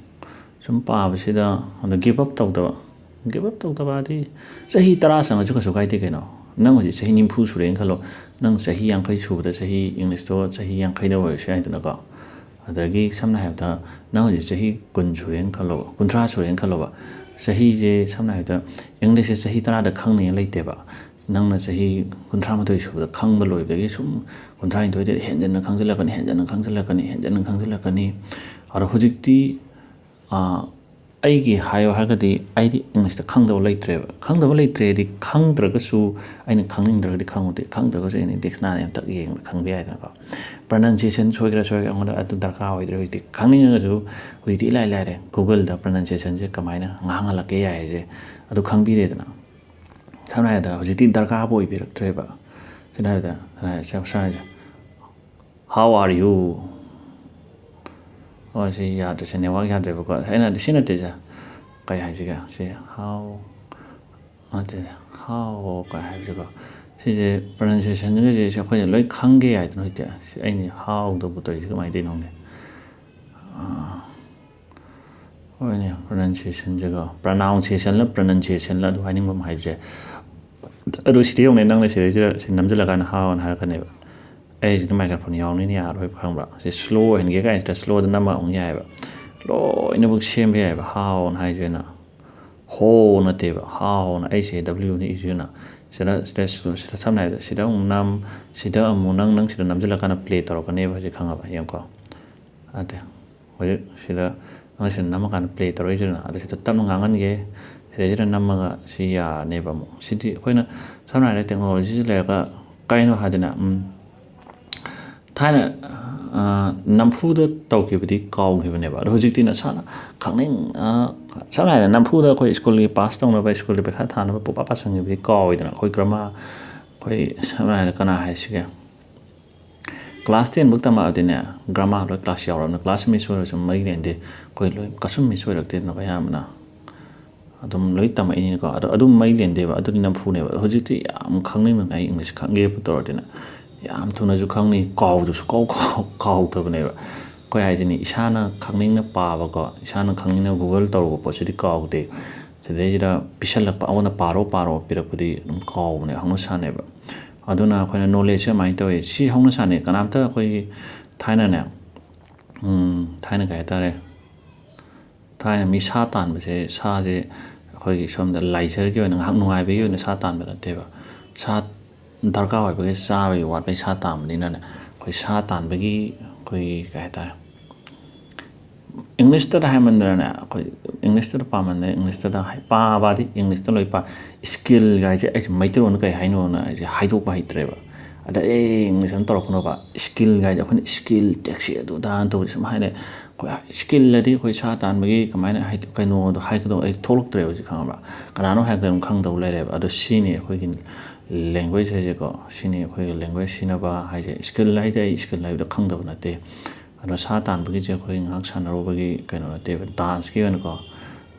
ꯁꯨꯝ ꯄꯥꯕꯁꯤꯗ ꯑꯗ ꯒꯤꯞ ꯑꯞ ꯇꯧꯗꯕ꯫ ꯒꯤꯞ ꯑꯞ ꯇꯧꯗꯕ ꯍꯥꯏꯗꯤ ꯆꯍꯤ ꯇꯔꯥ ꯆꯪꯉꯁꯨ ꯀꯩꯁꯨ ꯀꯥꯏꯗꯦ ꯀꯩꯅꯣ꯫ ꯅꯪ ꯍꯧꯖꯤꯛ ꯆꯍꯤ ꯅꯤꯐꯨ ꯁꯨꯔꯦꯅ ꯈꯜꯂꯣ, ꯅꯪ ꯆꯍꯤ ꯌꯥꯡꯈꯩ ꯁꯨꯕꯗ ꯆꯍꯤ ꯏꯪꯂꯤꯁꯇꯣ ꯆꯍꯤ ꯌꯥꯡꯈꯩꯗ ꯑꯣꯏꯔꯁꯨ ꯌꯥꯏꯗꯅꯀꯣ꯫ ꯑꯗꯒꯤ ꯁꯝꯅ ꯍꯥꯏꯔꯕꯗ ꯅꯪ ꯍꯧꯖꯤꯛ ꯆꯍꯤ ꯀꯨꯟ ꯁꯨꯔꯦꯅ ꯈꯜꯂꯣꯕ, ꯀꯨꯟꯊ꯭ꯔꯥ ꯁꯨꯔꯦꯅ ꯈꯜꯂꯣꯕ꯫ ꯆꯍꯤꯁꯦ ꯁꯝꯅ ꯍꯥꯏꯔꯕꯗ ꯏꯪꯂꯤꯁꯁꯦ ꯆꯍꯤ ꯇꯔꯥꯗ ꯈꯪꯅꯤꯡꯉꯥꯏ ꯂꯩꯇꯦꯕ꯫ ꯅꯪꯅ ꯆꯍꯤ ꯀꯨꯟꯊ꯭ꯔꯥ ꯃꯥꯊꯣꯏ ꯁꯨꯕꯗ ꯈꯪꯕ ꯂꯣꯏꯕꯗꯒꯤ ꯁꯨꯝ ꯀꯨꯟꯊ꯭ꯔꯥ ꯅꯤꯊꯣꯏꯗ ꯍꯦꯟꯖꯟꯅ ꯈꯪꯖꯤꯜꯂꯛꯀꯅꯤ, ꯍꯦꯟꯖꯟꯅ ꯈꯪꯖꯤꯜꯂꯛꯀꯅꯤ, ꯍꯦꯟꯖꯟꯅ ꯈꯪꯖꯤꯜꯂꯛꯀꯅꯤ꯫ ꯑꯗꯣ ꯍꯧꯖꯤꯛꯇꯤ, ꯑꯥ, ꯑꯩꯒꯤ ꯍꯥꯏꯌꯣ ꯍꯥꯏꯔꯒꯗꯤ ꯑꯩꯗꯤ ꯏꯪꯂꯤꯁꯇ ꯈꯪꯗꯕ ꯂꯩꯇ꯭ꯔꯦꯕ꯫ ꯈꯪꯗꯕ ꯂꯩꯇ꯭ꯔꯦꯗꯤ ꯈꯪꯗ꯭ꯔꯒꯁꯨ ꯑꯩꯅ ꯈꯪꯅꯤꯡꯗ꯭ꯔꯒꯗꯤ ꯈꯪꯉꯨꯗꯦ, ꯈꯪꯗ꯭ꯔꯒꯁꯨ ꯑꯩꯅ ꯗꯤꯛꯁꯅꯥꯔꯤ ꯑꯃꯇꯛ ꯌꯦꯡꯕꯗ ꯈꯪꯕ ꯌꯥꯏꯗꯅꯀꯣ꯫ ꯄ꯭ꯔꯅꯟꯁꯤꯌꯦꯁꯟ ꯁꯣꯏꯒꯦꯔꯥ ꯁꯣꯏꯒꯦꯔꯥ ꯑꯩꯉꯣꯟꯗ ꯑꯗꯨ ꯗꯔꯀꯥꯔ ꯑꯣꯏꯗ꯭ꯔꯦ ꯍꯧꯖꯤꯛꯇꯤ꯫ ꯈꯪꯅꯤꯡꯉꯒꯁꯨ ꯍꯧꯖꯤꯛꯇꯤ ꯏꯂꯥꯏ ꯂꯥꯏꯔꯦ, ꯒꯨꯒꯜꯗ ꯄ꯭ꯔꯅꯟꯁꯤꯌꯦꯁꯟꯁꯦ ꯀꯃꯥꯏꯅ ꯉꯥꯡꯍꯜꯂꯛꯀꯦ ꯌꯥꯏ ꯍꯥꯏꯁꯦ ꯑꯗꯨ ꯈꯪꯕꯤꯔꯦꯗꯅ꯫ ꯁꯝꯅ ꯍꯥꯏꯔꯕꯗ ꯍꯧꯖꯤꯛꯇꯤ ꯗꯔꯀꯥꯔꯕꯨ ꯑꯣꯏꯕꯤꯔꯛꯇ꯭ꯔꯦꯕ꯫ ꯁꯝꯅ ꯍꯥꯏꯔꯕꯗ, ꯁꯝꯅ ꯍꯥꯏꯔꯕꯗ, ꯁꯝꯅ ꯍꯥꯏꯔꯕꯗ, "How are you?" ꯑꯣ, ꯁꯤ ꯌꯥꯗ꯭ꯔꯦ, ꯁꯤ ꯅꯦꯠꯋꯥꯛ ꯌꯥꯗ꯭ꯔꯦꯕꯀꯣ꯫ ꯑꯩꯅ ꯍꯥꯏꯗꯤ ꯁꯤ ꯅꯠꯇꯦ, ꯁꯦ꯫ ꯀꯩ ꯍꯥꯏꯁꯤꯒꯦ? ꯁꯤ "How", ꯅꯠꯇꯦ, "How" ꯀꯥꯏ ꯍꯥꯏꯕꯁꯤꯀꯣ꯫ ꯁꯤꯁꯦ ꯄ꯭ꯔꯅꯟꯁꯤꯌꯦꯁꯟꯒꯁꯦ ꯑꯩꯈꯣꯏꯅ ꯂꯣꯏ ꯈꯪꯒꯦ ꯍꯥꯏꯗꯅ ꯍꯧꯖꯤꯛꯇꯤ꯫ ꯁꯤ ꯑꯩꯅ "How"ꯗꯕꯨ ꯇꯧꯔꯤꯁꯤ ꯀꯃꯥꯏꯅ ꯇꯧꯔꯤꯅꯣ ꯈꯪꯗꯦ꯫ ꯑꯥ, ꯍꯣꯏꯅꯦ, ꯄ꯭ꯔꯅꯟꯁꯤꯌꯦꯁꯟꯁꯤꯀꯣ, ꯄ꯭ꯔꯅꯥꯎꯟꯁꯤꯌꯦꯁꯟꯂ ꯄ꯭ꯔꯅꯟꯁꯤꯌꯦꯁꯟꯂ ꯑꯗꯨ ꯍꯥꯏꯅꯤꯡꯕ ꯑꯃ ꯍꯥꯏꯕꯁꯦ꯫ ꯑꯗꯣ ꯁꯤꯗ ꯌꯦꯡꯉꯨꯅꯦ, ꯅꯪꯅ ꯁꯤꯗꯩꯁꯤꯗ ꯁꯤ ꯅꯝꯁꯤꯜꯂꯀꯥꯟꯗ "How" ꯑꯅ ꯍꯥꯏꯔꯛꯀꯅꯦꯕ꯫ ꯑꯩ ꯁꯤꯗ ꯃꯥꯏꯀ꯭ꯔꯣꯐꯣꯟ ꯌꯥꯎꯕꯅꯤꯅ ꯌꯥꯔꯣꯏꯕ, ꯈꯪꯕ꯭ꯔꯥ? ꯁꯤ ꯁ꯭ꯂꯣ ꯑꯣꯏꯍꯟꯒꯦ ꯀꯥꯏꯅ ꯁꯤꯗ ꯁ꯭ꯂꯣꯗ ꯅꯝꯃ ꯑꯃꯨꯛ ꯌꯥꯏꯑꯕ꯫ ꯂꯣꯏꯅꯃꯛ ꯁꯦꯝꯕ ꯌꯥꯏꯑꯕ, "How" ꯑꯅ ꯍꯥꯏꯁꯤꯅ꯫ "Ho" ꯅꯠꯇꯦꯕ, "How" ꯑꯅ, "H A W" ꯅ ꯏꯁꯤꯅ꯫ ꯁꯤꯗ, ꯁꯤꯗ, ꯁꯤꯗ ꯁꯝꯅ ꯍꯥꯏꯔꯕꯗ ꯁꯤꯗ ꯑꯃꯨꯛ ꯅꯝ, ꯁꯤꯗ ꯑꯃꯨꯛ ꯅꯪ, ꯅꯪ ꯁꯤꯗ ꯅꯝꯁꯤꯜꯂꯀꯥꯟꯗ ꯄ꯭ꯂꯦ ꯇꯧꯔꯛꯀꯅꯦꯕ ꯍꯧꯖꯤꯛ, ꯈꯪꯉꯕ? ꯌꯦꯡꯉꯨꯀꯣ꯫ ꯅꯠꯇꯦ꯫ ꯍꯧꯖꯤꯛ ꯁꯤꯗ, ꯅꯪ ꯁꯤꯗ ꯅꯝꯃꯀꯥꯟꯗ ꯄ꯭ꯂꯦ ꯇꯧꯔꯛꯏꯁꯤꯗꯅ, ꯑꯗ ꯁꯤꯗ ꯇꯞꯅ ꯉꯥꯡꯍꯟꯒꯦ, ꯁꯤꯗꯩꯁꯤꯗ ꯅꯝꯃꯒ ꯁꯤ ꯌꯥꯔꯅꯦꯕ ꯑꯃꯨꯛ꯫ ꯁꯤꯗꯤ ꯑꯩꯈꯣꯏꯅ ꯁꯝꯅ ꯍꯥꯏꯔꯕꯗ ꯇꯦꯛꯅꯣꯂꯣꯖꯤꯁꯤ ꯂꯩꯔꯒ ꯀꯩꯅꯣ ꯍꯥꯏꯗꯅ, ꯎꯝ, ꯊꯥꯏꯅ, ꯅꯝꯐꯨꯗ ꯇꯧꯈꯤꯕꯗꯤ ꯀꯥꯎꯈꯤꯕꯅꯦꯕ꯫ ꯑꯗꯣ ꯍꯧꯖꯤꯛꯇꯤ ꯅꯁꯥꯅ ꯈꯪꯅꯤꯡ ꯁꯝꯅ ꯍꯥꯏꯔꯕꯗ ꯅꯝꯐꯨꯗ ꯑꯩꯈꯣꯏ ꯁ꯭ꯀꯨꯜꯒꯤ ꯄꯥꯁ ꯇꯧꯅꯕ, ꯁ꯭ꯀꯨꯜꯒꯤ ꯄꯩꯈꯥ ꯊꯥꯅꯕ ꯄꯨꯄꯥ ꯄꯥꯁꯟꯈꯤꯕꯗꯤ ꯀꯥꯎꯋꯤꯗꯅ꯫ ꯑꯩꯈꯣꯏ ꯒ꯭ꯔꯃꯥ ꯑꯩꯈꯣꯏ ꯁꯝꯅ ꯍꯥꯏꯔꯕꯗ ꯀꯅꯥ ꯍꯥꯏꯁꯤꯒꯦ? ꯀ꯭ꯂꯥꯁ ꯇꯦꯟꯐꯧ ꯇꯝꯃꯛꯑꯗꯤꯅꯦ, ꯒ꯭ꯔꯃꯥ ꯂꯣꯏ ꯀ꯭ꯂꯥꯁ ꯌꯥꯎꯔꯕꯅꯤ꯫ ꯀ꯭ꯂꯥꯁ ꯃꯤꯁ ꯑꯣꯏꯔꯁꯨ ꯃꯔꯤ ꯂꯩꯅꯗꯦ꯫ ꯑꯩꯈꯣꯏ ꯂꯣꯏ ꯀꯁꯨꯝ ꯃꯤꯁ ꯑꯣꯏꯔꯛꯇꯦꯗꯅ ꯑꯌꯥꯝꯕꯅ꯫ ꯑꯗꯨꯝ ꯂꯣꯏ ꯇꯝꯃꯛꯏꯅꯤꯀꯣ꯫ ꯑꯗꯣ ꯑꯗꯨꯝ ꯃꯔꯤ ꯂꯩꯅꯗꯦꯕ꯫ ꯑꯗꯨꯗꯤ ꯅꯝꯐꯨꯅꯦꯕ꯫ ꯍꯧꯖꯤꯛꯇꯤ ꯌꯥꯝ ꯈꯪꯅꯤꯡꯕꯅ ꯑꯩ ꯏꯪꯂꯤꯁ ꯈꯪꯒꯦꯕꯨ ꯇꯧꯔꯗꯤꯅꯦ, ꯌꯥꯝ ꯊꯨꯅꯁꯨ ꯈꯪꯅꯤ, ꯀꯥꯎꯕꯗꯨꯁꯨ ꯀꯥꯎ ꯀꯥꯎ ꯀꯥꯎꯗꯕꯅꯦꯕ꯫ ꯑꯩꯈꯣꯏ ꯍꯥꯏꯁꯤꯅꯤ, ꯏꯁꯥꯅ ꯈꯪꯅꯤꯡꯅ ꯄꯥꯕꯀꯣ, ꯏꯁꯥꯅ ꯈꯪꯅꯤꯡꯅ ꯒꯨꯒꯜ ꯇꯧꯔꯨꯕ ꯄꯣꯠꯁꯤꯗꯤ ꯀꯥꯎꯗꯦ꯫ ꯁꯤꯗꯩꯁꯤꯗ ꯄꯤꯁꯜꯂꯛꯄ ꯑꯃꯅ ꯄꯥꯔꯣ ꯄꯥꯔꯣ ꯄꯤꯔꯛꯄꯗꯤ ꯑꯗꯨꯝ ꯀꯥꯎꯕꯅꯦ, ꯍꯧꯅ ꯁꯥꯅꯦꯕ꯫ ꯑꯗꯨꯅ ꯑꯩꯈꯣꯏꯅ ꯅꯣꯂꯦꯖꯁꯦ ꯑꯗꯨꯃꯥꯏꯅ ꯇꯧꯋꯦ꯫ ꯁꯤ ꯍꯧꯅ ꯁꯥꯅꯦ꯫ ꯀꯅꯥꯝꯇ ꯑꯩꯈꯣꯏꯒꯤ ꯊꯥꯏꯅꯅꯦ, ꯎꯝ, ꯊꯥꯏꯅ ꯀꯩ ꯍꯥꯏꯇꯥꯔꯦ, ꯊꯥꯏꯅ ꯃꯤ ꯁꯥ ꯇꯥꯟꯕꯁꯦ, ꯁꯥꯁꯦ ꯑꯩꯈꯣꯏꯒꯤ ꯁꯣꯝꯗ ꯂꯥꯏꯖꯔꯒꯤ ꯑꯣꯏꯅ ꯉꯥꯏꯍꯥꯛ ꯅꯨꯡꯉꯥꯏꯕꯒꯤ ꯑꯣꯏꯅ ꯁꯥ ꯇꯥꯟꯕ ꯅꯠꯇꯦꯕ꯫ ꯁꯥ ꯗꯔꯀꯥꯔ ꯑꯣꯏꯕꯒꯤ ꯆꯥꯕꯒꯤ ꯋꯥꯠꯄꯒꯤ ꯁꯥ ꯇꯥꯟꯕꯅꯤꯅꯅꯦ, ꯑꯩꯈꯣꯏ ꯁꯥ ꯇꯥꯟꯕꯒꯤ ꯑꯩꯈꯣꯏꯒꯤ ꯀꯩ ꯍꯥꯏꯇꯥꯔꯦ, ꯏꯪꯂꯤꯁꯇꯗ ꯍꯥꯏꯃꯟꯗꯅꯅꯦ, ꯑꯩꯈꯣꯏ ꯏꯪꯂꯤꯁꯇꯗ ꯄꯥꯃꯟꯗꯅ, ꯏꯪꯂꯤꯁꯇꯗ ꯍꯥꯏ-, ꯄꯥꯕꯗꯤ ꯏꯪꯂꯤꯁꯇ ꯂꯣꯏ ꯄꯥ-, ꯁ꯭ꯀꯤꯜ ꯍꯥꯏꯁꯦ ꯑꯩꯁꯦ ꯃꯩꯇꯩꯂꯣꯟꯗ ꯀꯩ ꯍꯥꯏꯅꯣꯅ ꯑꯩꯁꯦ ꯍꯥꯏꯗꯣꯛꯄ ꯍꯩꯇ꯭ꯔꯦꯕ꯫ ꯑꯗ ꯑꯦ ꯏꯪꯂꯤꯁ ꯑꯃ ꯇꯧꯔꯛꯀꯅꯣꯕ, ꯁ꯭ꯀꯤꯜ ꯍꯥꯏꯁꯦ ꯑꯩꯈꯣꯏꯅ ꯁ꯭ꯀꯤꯜ, ꯇꯦꯛꯁꯤ, ꯑꯗꯨ ꯑꯗꯥ ꯇꯧꯕꯁꯦ ꯁꯨꯝ ꯍꯥꯏꯅꯩ꯫ ꯑꯩꯈꯣꯏ ꯁ꯭ꯀꯤꯜ ꯑꯗꯤ ꯑꯩꯈꯣꯏ ꯁꯥ ꯇꯥꯟꯕꯒꯤ ꯀꯃꯥꯏꯅ ꯍꯥꯏ-, ꯀꯩꯅꯣꯗꯣ ꯍꯥꯏꯒꯗꯧ ꯑꯩ ꯊꯣꯛꯂꯛꯇ꯭ꯔꯦꯕ ꯍꯧꯖꯤꯛ, ꯈꯪꯉꯕ? ꯀꯅꯥꯅꯣ ꯍꯥꯏꯔꯛꯄꯗ ꯑꯗꯨꯝ ꯈꯪꯗꯧ ꯂꯩꯔꯦꯕ꯫ ꯑꯗꯣ ꯁꯤꯅꯤ ꯑꯩꯈꯣꯏꯒꯤ ꯂꯦꯡꯒ꯭ꯋꯦꯖ ꯍꯥꯏꯁꯦꯀꯣ꯫ ꯁꯤꯅꯤ ꯑꯩꯈꯣꯏꯒꯤ ꯂꯦꯡꯒ꯭ꯋꯦꯖ ꯁꯤꯖꯤꯟꯅꯕ ꯍꯥꯏꯁꯦ꯫ ꯁ꯭ꯀꯤꯜ ꯍꯥꯏꯗꯤ ꯑꯩ ꯁ꯭ꯀꯤꯜ ꯍꯥꯏꯕꯗꯣ ꯈꯪꯗꯕ ꯅꯠꯇꯦ꯫ ꯑꯗꯣ ꯁꯥ ꯇꯥꯟꯕꯒꯤꯁꯦ ꯑꯩꯈꯣꯏ ꯉꯥꯏꯍꯥꯛ ꯁꯥꯟꯅꯔꯨꯕꯒꯤ ꯀꯩꯅꯣ ꯅꯠꯇꯦꯕ, ꯗꯥꯟꯁꯀꯤ ꯑꯣꯏꯅꯀꯣ,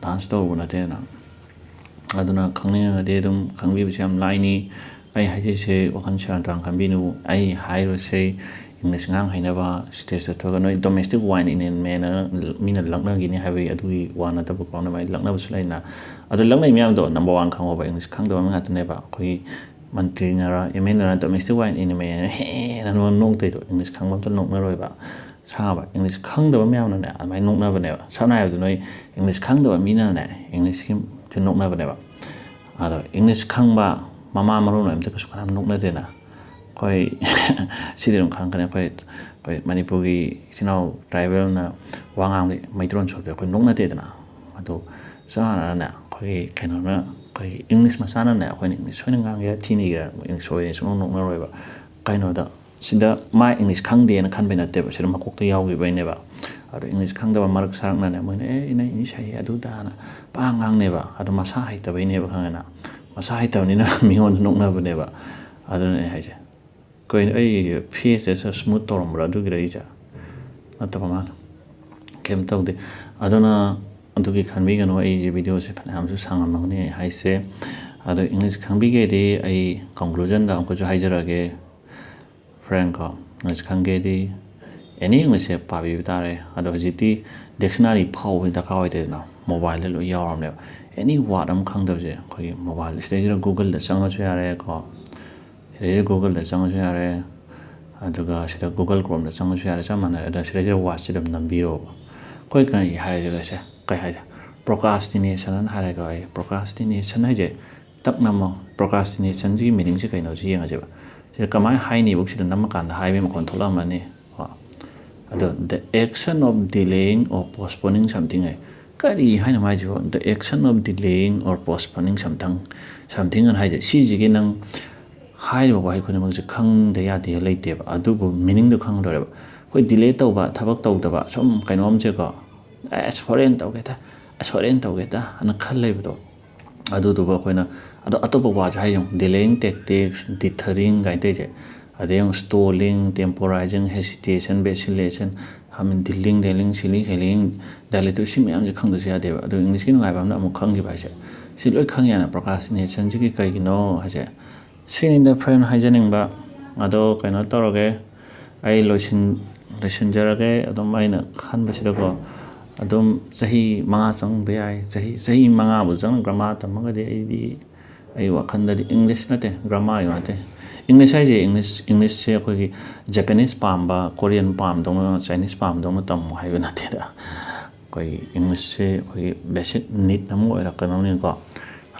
ꯗꯥꯟꯁ ꯇꯧꯔꯨꯕ ꯅꯠꯇꯦꯗꯅ꯫ ꯑꯗꯨꯅ ꯈꯪꯅꯤꯡꯉꯒꯗꯤ ꯑꯗꯨꯝ ꯈꯪꯕꯤꯕꯁꯦ ꯌꯥꯝ ꯂꯥꯏꯅꯤ꯫ ꯑꯩ ꯍꯥꯏꯖꯔꯤꯁꯦ ꯋꯥꯈꯜ ꯁꯦꯔꯥꯟ ꯇꯨꯔꯥꯟ ꯈꯟꯕꯤꯅꯨ꯫ ꯑꯩ ꯍꯥꯏꯔꯤꯕꯁꯦ ꯏꯪꯂꯤꯁ ꯉꯥꯡ ꯍꯩꯅꯕ, ꯁ꯭ꯇꯦꯖꯇ ꯊꯣꯛꯑꯒ ꯅꯣꯏ domestic wine in a man ꯑꯅ ꯃꯤꯅ ꯂꯛꯅꯈꯤꯅꯤ ꯍꯥꯏꯕꯒꯤ ꯑꯗꯨꯒꯤ ꯋꯥ ꯅꯠꯇꯕꯀꯣ꯫ ꯑꯗꯨꯃꯥꯏꯅ ꯂꯛꯅꯕꯁꯨ ꯂꯩꯅ꯫ ꯑꯗꯣ ꯂꯛꯅꯩ ꯃꯌꯥꯝꯗꯣ number one ꯈꯪꯉꯣꯕ, ꯏꯪꯂꯤꯁ ꯈꯪꯗꯕ ꯃꯤ ꯉꯥꯛꯇꯅꯦꯕ꯫ ꯑꯩꯈꯣꯏꯒꯤ ꯃꯟꯇ꯭ꯔꯤꯅꯔ ꯑꯦꯝ ꯑꯦꯜ ꯑꯦꯅꯔ domestic wine in a man ꯍꯦꯟꯅ ꯅꯣꯛꯇꯣꯏꯗꯣ, ꯏꯪꯂꯤꯁ ꯈꯪꯕ ꯑꯝꯇ ꯅꯣꯛꯅꯔꯣꯏꯕ꯫ ꯁꯥꯕ ꯏꯪꯂꯤꯁ ꯈꯪꯗꯕ ꯃꯌꯥꯝꯅꯅꯦ ꯑꯗꯨꯃꯥꯏꯅ ꯅꯣꯛꯅꯕꯅꯦꯕ꯫ ꯁꯝꯅ ꯍꯥꯏꯔꯕꯗ ꯅꯣꯏ ꯏꯪꯂꯤꯁ ꯈꯪꯗꯕ ꯃꯤꯅꯅꯦ ꯏꯪꯂꯤꯁꯀꯤ ꯅꯣꯛꯅꯕꯅꯦꯕ꯫ ꯑꯗꯣ ꯏꯪꯂꯤꯁ ꯈꯪꯕ ꯃꯃꯥ ꯃꯔꯣꯟ ꯑꯝꯇ ꯀꯩꯁꯨ ꯀꯅꯥꯝ ꯅꯣꯛꯅꯗꯦꯅ꯫ ꯑꯩꯈꯣꯏ ꯁꯤꯗꯤ ꯑꯗꯨꯝ ꯈꯪꯉꯛꯀꯅꯤ꯫ ꯑꯩꯈꯣꯏ, ꯑꯩꯈꯣꯏ ꯃꯅꯤꯄꯨꯔꯒꯤ ꯏꯆꯤꯟ ꯏꯅꯥꯎ ꯇ꯭ꯔꯥꯏꯕꯦꯜꯅ ꯋꯥ ꯉꯥꯡꯕꯗꯤ ꯃꯩꯇꯩꯂꯣꯟ ꯁꯣꯜꯂꯗꯤ ꯑꯩꯈꯣꯏ ꯅꯣꯛꯅꯗꯦꯗꯅ꯫ ꯑꯗꯣ ꯆꯞ ꯃꯥꯟꯅꯅꯅꯦ ꯑꯩꯈꯣꯏꯒꯤ ꯀꯩꯅꯣꯅ, ꯑꯩꯈꯣꯏꯒꯤ ꯏꯪꯂꯤꯁ ꯃꯆꯥꯅꯅꯦ ꯑꯩꯈꯣꯏꯅ ꯏꯪꯂꯤꯁ ꯁꯣꯏꯅ ꯉꯥꯡꯒꯦꯔꯥ ꯊꯤꯅ ꯏꯒꯦꯔꯥ ꯏꯪꯂꯤꯁ ꯁꯣꯏꯔꯦ ꯁꯨꯡꯅꯣꯛ ꯅꯣꯛꯅꯔꯣꯏꯕ꯫ ꯀꯩꯅꯣꯗ ꯁꯤꯗ ꯃꯥ ꯏꯪꯂꯤꯁ ꯈꯪꯗꯦꯅ ꯈꯟꯕꯩ ꯅꯠꯇꯦꯕ, ꯁꯤꯗ ꯃꯀꯣꯛꯇ ꯌꯥꯎꯈꯤꯕꯩꯅꯦꯕ꯫ ꯑꯗꯣ ꯏꯪꯂꯤꯁ ꯈꯪꯗꯕ ꯃꯔꯛ ꯁꯥꯔꯛꯅꯅꯦ ꯃꯣꯏꯅ "ꯑꯦ ꯏꯅꯦ ꯏꯪꯂꯤꯁ ꯍꯩꯌꯦ" ꯑꯗꯨ ꯗꯥꯅ ꯄꯥ ꯉꯥꯡꯅꯦꯕ꯫ ꯑꯗꯣ ꯃꯁꯥ ꯍꯩꯇꯕꯩꯅꯦꯕ, ꯈꯪꯉꯦꯅ? ꯃꯁꯥ ꯍꯩꯇꯕꯅꯤꯅ ꯃꯤꯉꯣꯟꯗ ꯅꯣꯛꯅꯕꯅꯦꯕ꯫ ꯑꯗꯨꯅ ꯑꯩ ꯍꯥꯏꯁꯦ, ꯀꯩꯅꯣ ꯑꯩ ꯐꯦꯁꯁꯦ smooth ꯇꯧꯔꯝꯕ꯭ꯔꯥ ꯑꯗꯨꯒꯤꯔ ꯑꯩꯁꯦ? ꯅꯠꯇꯕ ꯃꯥꯅ꯫ ꯀꯩꯝ ꯇꯧꯗꯦ꯫ ꯑꯗꯨꯅ ꯑꯗꯨꯒꯤ ꯈꯟꯕꯤꯒꯅꯨ, ꯑꯩꯁꯦ videoꯁꯦ ꯐꯅꯌꯥꯝꯁꯨ ꯁꯥꯡꯉꯝꯃꯒꯅꯤ ꯑꯩ ꯍꯥꯏꯁꯦ꯫ ꯑꯗꯣ ꯏꯪꯂꯤꯁ ꯈꯪꯕꯤꯒꯦꯗꯤ ꯑꯩ conclusionꯗ ꯑꯃꯨꯛꯀꯁꯨ ꯍꯥꯏꯖꯔꯛꯑꯒꯦ꯫ Friend ꯀꯣ, ꯏꯪꯂꯤꯁ ꯈꯪꯒꯦꯗꯤ any ꯏꯪꯂꯤꯁꯁꯦ ꯄꯥꯕꯤꯕ ꯇꯥꯔꯦ꯫ ꯑꯗꯣ ꯍꯧꯖꯤꯛꯇꯤ dictionary ꯐꯥꯎꯕꯒꯤ ꯗꯔꯀꯥꯔ ꯑꯣꯏꯗꯦꯗꯅ, mobileꯗ ꯂꯣꯏ ꯌꯥꯎꯔꯕꯅꯦꯕ꯫ Any word ꯑꯃ ꯈꯪꯗꯕꯁꯦ ꯑꯩꯈꯣꯏꯒꯤ mobile ꯁꯤꯗꯩꯁꯤꯗ Googleꯗ ꯆꯪꯉꯁꯨ ꯌꯥꯔꯦ ꯀꯣ, ꯁꯤꯗꯩꯁꯤꯗ Googleꯗ ꯆꯪꯉꯁꯨ ꯌꯥꯔꯦ, ꯑꯗꯨꯒ ꯁꯤꯗ Google Chromeꯗ ꯆꯪꯉꯁꯨ ꯌꯥꯔꯦ, ꯆꯞ ꯃꯥꯟꯅꯔꯦ꯫ ꯑꯗ ꯁꯤꯗꯩꯁꯤꯗ wordꯁꯤ ꯑꯗꯨꯝ ꯅꯝꯕꯤꯔꯣꯕ꯫ ꯑꯩꯈꯣꯏ ꯀꯔꯤ ꯍꯥꯏꯔꯁꯤꯒ ꯁꯦ, ꯀꯩ ꯍꯥꯏꯁꯦ? Procrastination ꯑꯅ ꯍꯥꯏꯔꯒ ꯑꯩ procrastination ꯍꯥꯏꯁꯦ ꯇꯛ ꯅꯝꯃꯣ꯫ Procrastinationꯁꯤꯒꯤ meaningꯁꯦ ꯀꯩꯅꯣꯁꯤ ꯌꯦꯡꯉꯁꯦꯕ꯫ ꯁꯤꯗ ꯀꯃꯥꯏꯅ ꯍꯥꯏꯅꯤꯕꯨ ꯁꯤꯗ ꯅꯝꯃꯀꯥꯟꯗ ꯍꯥꯏꯕꯒꯤ ꯃꯈꯣꯟ ꯊꯣꯛꯂꯛꯑꯝꯃꯅꯤ꯫ ꯀꯣ꯫ ꯑꯗꯣ the action of delaying or postponing something ꯍꯥꯏ꯫ ꯀꯔꯤ ꯍꯥꯏꯅꯣ ꯃꯥꯏꯁꯤꯕꯣ? The action of delaying or postponing something, something ꯑꯅ ꯍꯥꯏꯁꯦ, ꯁꯤꯁꯤꯒꯤ ꯅꯪ ꯍꯥꯏꯔꯤꯕ ꯋꯥꯍꯩ ꯈꯨꯗꯤꯡꯃꯛꯁꯦ ꯈꯪꯗ ꯌꯥꯗꯦ ꯂꯩꯇꯦꯕ, ꯑꯗꯨꯕꯨ meaningꯗꯣ ꯈꯪꯗꯣꯏꯔꯦꯕ꯫ ꯑꯩꯈꯣꯏ delay ꯇꯧꯕ, ꯊꯕꯛ ꯇꯧꯗꯕ, ꯁꯨꯝ ꯀꯩꯅꯣꯝꯁꯦꯀꯣ, "ꯑꯁ ꯍꯣꯔꯦꯟ ꯇꯧꯒꯦꯗ, ꯑꯁ ꯍꯣꯔꯦꯟ ꯇꯧꯒꯦꯗ" ꯑꯅ ꯈꯜ ꯂꯩꯕꯗꯣ, ꯑꯗꯨꯗꯨꯒ ꯑꯩꯈꯣꯏꯅ, ꯑꯗꯣ ꯑꯇꯣꯞꯄ wordꯁꯨ ꯍꯥꯏ ꯌꯦꯡꯉꯨ, delaying tactics, deterring ꯀꯥꯏꯅ ꯇꯧꯔꯤꯁꯦ, ꯑꯗꯩ ꯑꯃꯨꯛ stalling, temporizing, hesitation, vacillation, I mean, dealing, dealing, silly, healing, dilating, ꯁꯤ ꯃꯌꯥꯝꯁꯦ ꯈꯪꯗꯁꯨ ꯌꯥꯗꯦꯕ꯫ ꯑꯗꯣ Englishꯀꯤ ꯅꯨꯡꯉꯥꯏꯕ ꯑꯃꯅ ꯑꯃꯨꯛ ꯈꯪꯈꯤꯕ ꯍꯥꯏꯁꯦ, ꯁꯤ ꯂꯣꯏ ꯈꯪ ꯌꯥꯅ procrastinationꯁꯤꯒꯤ ꯀꯩꯒꯤꯅꯣ ꯍꯥꯏꯁꯦ꯫ ꯁꯤꯅꯤꯗ friend ꯍꯥꯏꯖꯅꯤꯡꯕ꯫ ꯑꯗꯣ ꯀꯩꯅꯣ ꯇꯧꯔꯒꯦ, ꯑꯩ ꯂꯣꯏꯁꯤꯟ-, ꯂꯣꯏꯁꯤꯟꯖꯔꯒꯦ꯫ ꯑꯗꯨꯝ ꯑꯩꯅ ꯈꯟꯕꯁꯤꯗꯀꯣ, ꯑꯗꯨꯝ ꯆꯍꯤ ꯃꯉꯥ ꯆꯪꯕ ꯌꯥꯏ꯫ ꯆꯍꯤ, ꯆꯍꯤ ꯃꯉꯥꯕꯨ ꯆꯪꯅ grammar ꯇꯝꯃꯒꯗꯤ ꯑꯩꯗꯤ, ꯑꯩ ꯋꯥꯈꯜꯗꯗꯤ English ꯅꯠꯇꯦ, grammar ꯅꯠꯇꯦ꯫ English ꯍꯥꯏꯁꯦ, English, Englishꯁꯦ ꯑꯩꯈꯣꯏꯒꯤ Japanese ꯄꯥꯝꯕ, Korean ꯄꯥꯝꯗꯧꯅ, Chinese ꯄꯥꯝꯗꯧꯅ ꯇꯝꯃꯣ ꯍꯥꯏꯕ ꯅꯠꯇꯦꯗ꯫ ꯑꯩꯈꯣꯏꯒꯤ Englishꯁꯦ ꯑꯩꯈꯣꯏꯒꯤ basic need ꯑꯃ ꯑꯣꯏꯔꯛꯀꯗꯧꯅꯤꯀꯣ꯫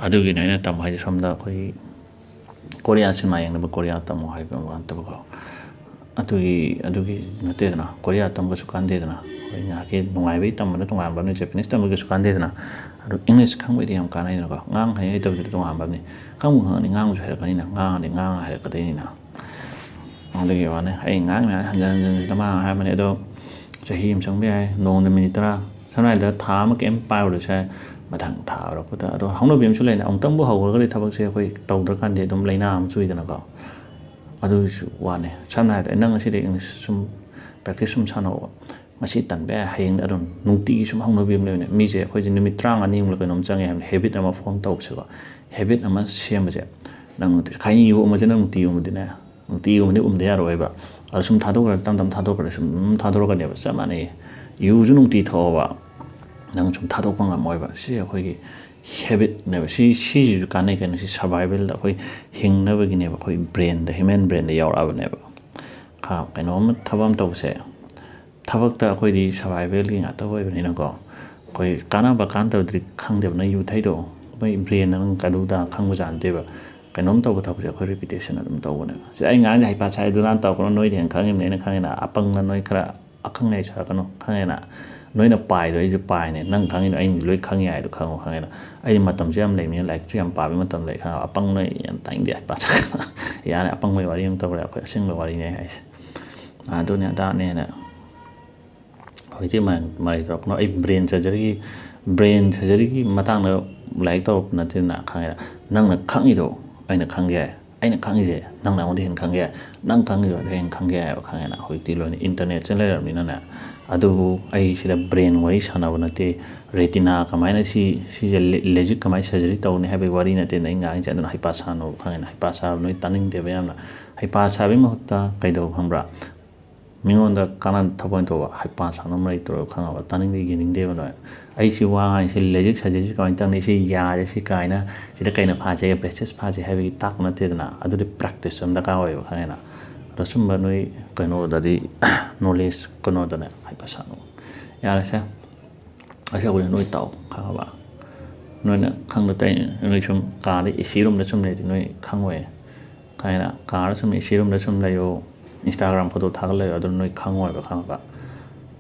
ꯑꯗꯨꯒꯤꯅꯦ ꯑꯩꯅ ꯇꯝꯃꯣ ꯍꯥꯏꯁꯦ꯫ ꯁꯣꯝꯗ ꯑꯩꯈꯣꯏꯒꯤ Korea ꯁꯤꯅꯦꯃꯥ ꯌꯦꯡꯅꯕ Korea ꯇꯝꯃꯣ ꯍꯥꯏꯕ ꯋꯥ ꯅꯠꯇꯕꯀꯣ꯫ ꯑꯗꯨꯒꯤ, ꯑꯗꯨꯒꯤ ꯅꯠꯇꯦꯗꯅ, Korea ꯇꯝꯕꯁꯨ ꯀꯥꯟꯗꯦꯗꯅ꯫ ꯑꯩꯈꯣꯏ ꯉꯥꯏꯍꯥꯛꯀꯤ ꯅꯨꯡꯉꯥꯏꯕꯒꯤ ꯇꯝꯕꯅ ꯇꯣꯉꯥꯟꯕ ꯑꯃꯅꯤ, Japanese ꯇꯝꯕꯒꯤꯁꯨ ꯀꯥꯟꯗꯦꯗꯅ꯫ ꯑꯗꯣ English ꯈꯪꯕꯩꯗꯤ ꯌꯥꯝ ꯀꯥꯟꯅꯩꯗꯅꯀꯣ꯫ ꯉꯥꯡ ꯍꯩ ꯍꯩꯇꯕꯗꯨꯗꯤ ꯇꯣꯉꯥꯟꯕ ꯑꯃꯅꯤ꯫ ꯈꯪꯕꯨ ꯈꯪꯉꯗꯤ ꯉꯥꯡꯕꯁꯨ ꯍꯩꯔꯛꯀꯅꯤꯅ, ꯉꯥꯡꯉꯗꯤ ꯉꯥꯡꯉ ꯍꯩꯔꯛꯀꯗꯣꯏꯅꯤꯅ꯫ ꯑꯗꯨꯒꯤ ꯋꯥꯅꯤ꯫ ꯑꯩ ꯉꯥꯡ ꯃꯌꯥꯝ ꯍꯟꯖꯤꯟ ꯍꯟꯖꯤꯟ ꯁꯤꯗ ꯃꯥ ꯍꯥꯏꯔꯝꯕꯅꯤ꯫ ꯑꯗꯣ ꯆꯍꯤ ꯑꯃ ꯆꯪꯕ ꯌꯥꯏ, ꯅꯣꯡꯃꯗ ꯃꯤꯅꯤꯠ ꯇꯔꯥ, ꯁꯝꯅ ꯍꯥꯏꯔꯕꯗ ꯊꯥ ꯑꯃ ꯀꯩꯝ ꯄꯥꯏꯔꯨꯔꯁꯨ ꯌꯥꯏ꯫ ꯃꯊꯪ ꯊꯥ ꯑꯣꯏꯔꯛꯄꯗ ꯑꯗꯣ ꯍꯧꯅꯕꯤ ꯑꯃꯁꯨ ꯂꯩꯅꯦ꯫ ꯑꯃꯨꯛꯇꯪꯕꯨ ꯍꯧꯈ꯭ꯔꯒꯗꯤ ꯊꯕꯛꯁꯦ ꯑꯩꯈꯣꯏ ꯇꯧꯗ꯭ꯔꯀꯥꯟꯗꯤ ꯑꯗꯨꯝ ꯂꯥꯏꯅꯥ ꯑꯃ ꯆꯨꯏꯗꯅꯀꯣ꯫ ꯑꯗꯨꯒꯤꯁꯨ ꯋꯥꯅꯤ꯫ ꯁꯝꯅ ꯍꯥꯏꯔꯕꯗ ꯅꯪ ꯉꯁꯤꯗꯤ ꯏꯪꯂꯤꯁ ꯁꯨꯝ ꯄ꯭ꯔꯦꯛꯇꯤꯁ ꯁꯨꯝ ꯁꯥꯟꯅꯧꯕ꯫ ꯉꯁꯤ ꯇꯟꯕ ꯌꯥꯏ, ꯍꯌꯦꯡꯗ ꯑꯗꯨꯝ ꯅꯨꯡꯇꯤꯒꯤ ꯁꯨꯝ ꯍꯧꯅꯕꯤ ꯑꯃ ꯂꯩꯕꯅꯦ꯫ ꯃꯤꯁꯦ ꯑꯩꯈꯣꯏꯁꯦ ꯅꯨꯃꯤꯠ ꯇꯔꯥꯃꯉꯥꯅꯤꯃꯨꯛꯂ ꯀꯩꯅꯣꯝ ꯆꯪꯉꯦ ꯍꯥꯏꯕꯅꯦ, ꯍꯦꯕꯤꯠ ꯑꯃ ꯐꯣꯔꯝ ꯇꯧꯕꯁꯦꯀꯣ꯫ ꯍꯦꯕꯤꯠ ꯑꯃ ꯁꯦꯝꯕꯁꯦ ꯅꯪ ꯅꯨꯡꯇꯤ-, ꯈꯥꯏꯅꯤ ꯌꯨ ꯑꯃꯁꯦ ꯅꯪ ꯅꯨꯡꯇꯤꯒꯤ ꯎꯝꯕꯗꯤꯅꯦ, ꯅꯨꯡꯇꯤꯒꯤ ꯎꯝꯕꯗꯤ ꯎꯝꯗ ꯌꯥꯔꯣꯏꯕ꯫ ꯑꯗꯣ ꯁꯨꯝ ꯊꯥꯗꯣꯛꯈ꯭ꯔꯒ ꯇꯞ ꯇꯞ ꯊꯥꯗꯣꯛꯈ꯭ꯔꯒ ꯁꯨꯝ ꯊꯥꯗꯣꯔꯛꯀꯅꯦꯕ꯫ ꯆꯞ ꯃꯥꯟꯅꯩꯌꯦ꯫ ꯌꯨꯁꯨ ꯅꯨꯡꯇꯤ ꯊꯛꯑꯣꯕ, ꯅꯪ ꯁꯨꯝ ꯊꯥꯗꯣꯛꯄ ꯉꯝꯃꯣꯏꯕ꯫ ꯁꯤ ꯑꯩꯈꯣꯏꯒꯤ ꯍꯦꯕꯤꯠꯅꯦꯕ꯫ ꯁꯤ, ꯁꯤꯁꯤꯁꯨ ꯀꯥꯟꯅꯩ ꯀꯩꯅꯣ꯫ ꯁꯤ ꯁꯔꯚꯥꯏꯕꯦꯜꯗ ꯑꯩꯈꯣꯏ ꯍꯤꯡꯅꯕꯒꯤꯅꯦꯕ꯫ ꯑꯩꯈꯣꯏ ꯕ꯭ꯔꯦꯟꯗ, ꯍ꯭ꯌꯨꯃꯦꯟ ꯕ꯭ꯔꯦꯟꯗ ꯌꯥꯎꯔꯛꯑꯕꯅꯦꯕ꯫ ꯈ-, ꯀꯩꯅꯣꯝꯃ ꯊꯕꯛ ꯑꯃ ꯇꯧꯕꯁꯦ, ꯊꯕꯛꯇ ꯑꯩꯈꯣꯏꯗꯤ ꯁꯔꯚꯥꯏꯕꯦꯜꯒꯤ ꯉꯥꯛꯇ ꯑꯣꯏꯕꯅꯤꯅꯀꯣ, ꯑꯩꯈꯣꯏ ꯀꯥꯟꯅꯕ ꯀꯥꯟꯅꯗꯕꯗꯤ ꯈꯪꯗꯦꯕ꯫ ꯅꯪ ꯌꯨ ꯊꯛꯏꯗꯣ, ꯃꯣꯏ ꯕ꯭ꯔꯦꯟꯅ ꯅꯪ ꯑꯗꯨꯗ ꯈꯪꯕꯖꯥꯠ ꯅꯠꯇꯦꯕ꯫ ꯀꯩꯅꯣꯝ ꯇꯧꯕ ꯊꯕꯛꯁꯦ ꯑꯩꯈꯣꯏ ꯔꯤꯄꯤꯇꯦꯁꯟ ꯑꯗꯨꯝ ꯇꯧꯕꯅꯦꯕ꯫ ꯁꯤ ꯑꯩ ꯉꯥꯡꯁꯦ ꯍꯩꯄꯥ ꯁꯥꯏ ꯑꯗꯨꯅ ꯇꯧꯔꯛꯀꯅꯣ, ꯅꯣꯏꯗꯤ ꯍꯦꯟꯅ ꯈꯪꯉꯤꯕꯅꯤ꯫ ꯑꯩꯅ ꯈꯪꯉꯤꯅ ꯑꯄꯪꯅ ꯅꯣꯏ ꯈꯔ ꯑꯈꯪ ꯑꯍꯩ ꯁꯥꯔꯛꯀꯅꯨ, ꯈꯪꯉꯦꯅ? ꯅꯣꯏꯅ ꯄꯥꯏꯗꯣ ꯑꯩꯁꯨ ꯄꯥꯏꯅꯦ, ꯅꯪ ꯈꯪꯉꯤꯗꯣ ꯑꯩꯅ ꯂꯣꯏ ꯈꯪꯉꯤ ꯍꯥꯏꯗꯣ ꯈꯪꯉꯣ, ꯈꯪꯉꯦꯅ? ꯑꯩꯗꯤ ꯃꯇꯝꯁꯨ ꯌꯥꯝ ꯂꯩꯕꯅꯤꯅ, ꯂꯥꯏꯔꯤꯛꯁꯨ ꯌꯥꯝ ꯄꯥꯕꯒꯤ ꯃꯇꯝ ꯂꯩ, ꯈꯪꯉꯕ? ꯑꯄꯪ ꯅꯣꯏ ꯌꯥꯝ ꯇꯥꯅꯤꯡꯗꯦ, ꯍꯩꯄꯥ ꯁꯥꯔꯛꯀꯅꯨ꯫ ꯌꯥꯔꯦ, ꯑꯄꯪꯕꯒꯤ ꯋꯥꯔꯤ ꯑꯃ ꯇꯧꯔꯦ, ꯑꯩꯈꯣꯏ ꯑꯁꯦꯡꯕ ꯋꯥꯔꯤꯅꯦ ꯑꯩ ꯍꯥꯏꯁꯦ꯫ ꯑꯗꯨꯅꯦ ꯑꯗꯥꯅꯦꯅ ꯍꯧꯖꯤꯛꯇꯤ ꯃꯔꯩ, ꯃꯔꯩ ꯇꯧꯔꯛꯀꯅꯨ꯫ ꯑꯩ ꯕ꯭ꯔꯦꯟ ꯁꯔꯖꯔꯤꯒꯤ, ꯕ꯭ꯔꯦꯟ ꯁꯔꯖꯔꯤꯒꯤ ꯃꯇꯥꯡꯗ ꯂꯥꯏꯔꯤꯛ ꯇꯧꯔꯛꯄ ꯅꯠꯇꯦꯗꯅ, ꯈꯪꯉꯦꯗ? ꯅꯪꯅ ꯈꯪꯉꯤꯗꯣ ꯑꯩꯅ ꯈꯪꯒꯦ ꯍꯥꯏ꯫ ꯑꯩꯅ ꯈꯪꯉꯤꯁꯦ ꯅꯪꯅ ꯑꯩꯉꯣꯟꯗ ꯍꯦꯟꯅ ꯈꯪꯒꯦ ꯍꯥꯏ꯫ ꯅꯪ ꯈꯪꯉꯤꯗꯣ ꯑꯩꯅ ꯍꯦꯟꯅ ꯈꯪꯒꯦ ꯍꯥꯏꯕ, ꯈꯪꯉꯦꯅ? ꯍꯧꯖꯤꯛꯇꯤ ꯂꯣꯏꯅ ꯏꯟꯇꯔꯅꯦꯠꯁꯦ ꯂꯩꯔꯕꯅꯤꯅꯅꯦ꯫ ꯑꯗꯨꯕꯨ ꯑꯩ ꯁꯤꯗ ꯕ꯭ꯔꯦꯟ ꯋꯥꯔꯤ ꯁꯥꯟꯅꯕ ꯅꯠꯇꯦ꯫ ꯔꯦꯇꯤꯅꯥ ꯀꯃꯥꯏꯅ ꯁꯤ, ꯁꯤꯁꯦ ꯂꯦ-, ꯂꯦꯖꯤꯛ ꯀꯃꯥꯏꯅ ꯁꯔꯖꯔꯤ ꯇꯧꯅꯤ ꯍꯥꯏꯕꯒꯤ ꯋꯥꯔꯤ ꯅꯠꯇꯦꯅ ꯑꯩ ꯉꯥꯡꯉꯤꯁꯦ꯫ ꯑꯗꯨꯅ ꯍꯩꯄꯥ ꯁꯥꯅꯣꯕ, ꯈꯪꯉꯦꯅ? ꯍꯩꯄꯥ ꯁꯥꯕ ꯅꯣꯏ ꯇꯥꯅꯤꯡꯗꯦꯕ ꯌꯥꯝꯅ꯫ ꯍꯩꯄꯥ ꯁꯥꯕꯒꯤ ꯃꯍꯨꯠꯇ ꯀꯩꯗꯧ ꯈꯪꯕ꯭ꯔꯥ? ꯃꯤꯉꯣꯟꯗ ꯀꯥꯟꯅ ꯊꯕꯛ ꯑꯣꯏꯅ ꯇꯧꯕ, ꯍꯩꯄꯥ ꯁꯥꯟꯅꯕ ꯃꯔꯩ ꯇꯧꯔꯒ, ꯈꯪꯉꯕ? ꯇꯥꯅꯤꯡꯗꯦ, ꯌꯦꯡꯅꯤꯡꯗꯦꯕ ꯅꯣꯏ꯫ ꯑꯩ ꯁꯤ ꯋꯥ ꯉꯥꯡꯉꯤ, ꯁꯤ ꯂꯦꯖꯤꯛ ꯁꯔꯖꯔꯤꯁꯤ ꯀꯃꯥꯏꯅ ꯇꯧꯅꯤ, ꯁꯤ ꯌꯥꯁꯦ ꯁꯤ ꯀꯥꯏꯅ, ꯁꯤꯗ ꯀꯩꯅ ꯐꯥꯁꯦ, ꯕ꯭ꯔꯦꯁꯦꯁ ꯐꯥꯁꯦ ꯍꯥꯏꯕꯒꯤ ꯇꯥꯛꯄ ꯅꯠꯇꯦꯗꯅ꯫ ꯑꯗꯨꯗꯤ ꯄ꯭ꯔꯦꯛꯇꯤꯁ ꯑꯃ ꯗꯔꯀꯥꯔ ꯑꯣꯏꯌꯦꯕ, ꯈꯪꯉꯦꯅ? ꯑꯗꯣ ꯁꯨꯝꯕ ꯅꯣꯏ ꯀꯩꯅꯣꯗꯗꯤ, ꯅꯣꯂꯦꯖ ꯀꯩꯅꯣꯗꯅꯦ ꯍꯩꯄꯥ ꯁꯥꯅꯨ꯫ ꯌꯥꯔꯦꯁꯦ꯫ ꯑꯁꯦꯡꯕꯅꯤ, ꯅꯣꯏ ꯇꯥꯎ, ꯈꯪꯉꯕ? ꯅꯣꯏꯅ ꯈꯪꯗ ꯇꯧꯔꯤꯅꯦ꯫ ꯅꯣꯏ ꯁꯨꯝ ꯀꯥꯗ ꯑꯦ ꯁꯤ ꯔꯨꯝꯗ ꯁꯨꯝ ꯂꯩꯔꯗꯤ ꯅꯣꯏ ꯈꯪꯉꯣꯏ꯫ ꯈꯪꯉꯦꯅ? ꯀꯥꯗ ꯁꯨꯝ ꯑꯦ ꯁꯤ ꯔꯨꯝꯗ ꯁꯨꯝ ꯂꯩꯌꯣ, ꯏꯟꯁꯇꯥꯒ꯭ꯔꯥꯝ ꯐꯣꯇꯣ ꯊꯥꯒꯠ ꯂꯩꯌꯣ, ꯑꯗꯨꯅ ꯅꯣꯏ ꯈꯪꯉꯣꯏꯕ, ꯈꯪꯉꯕ?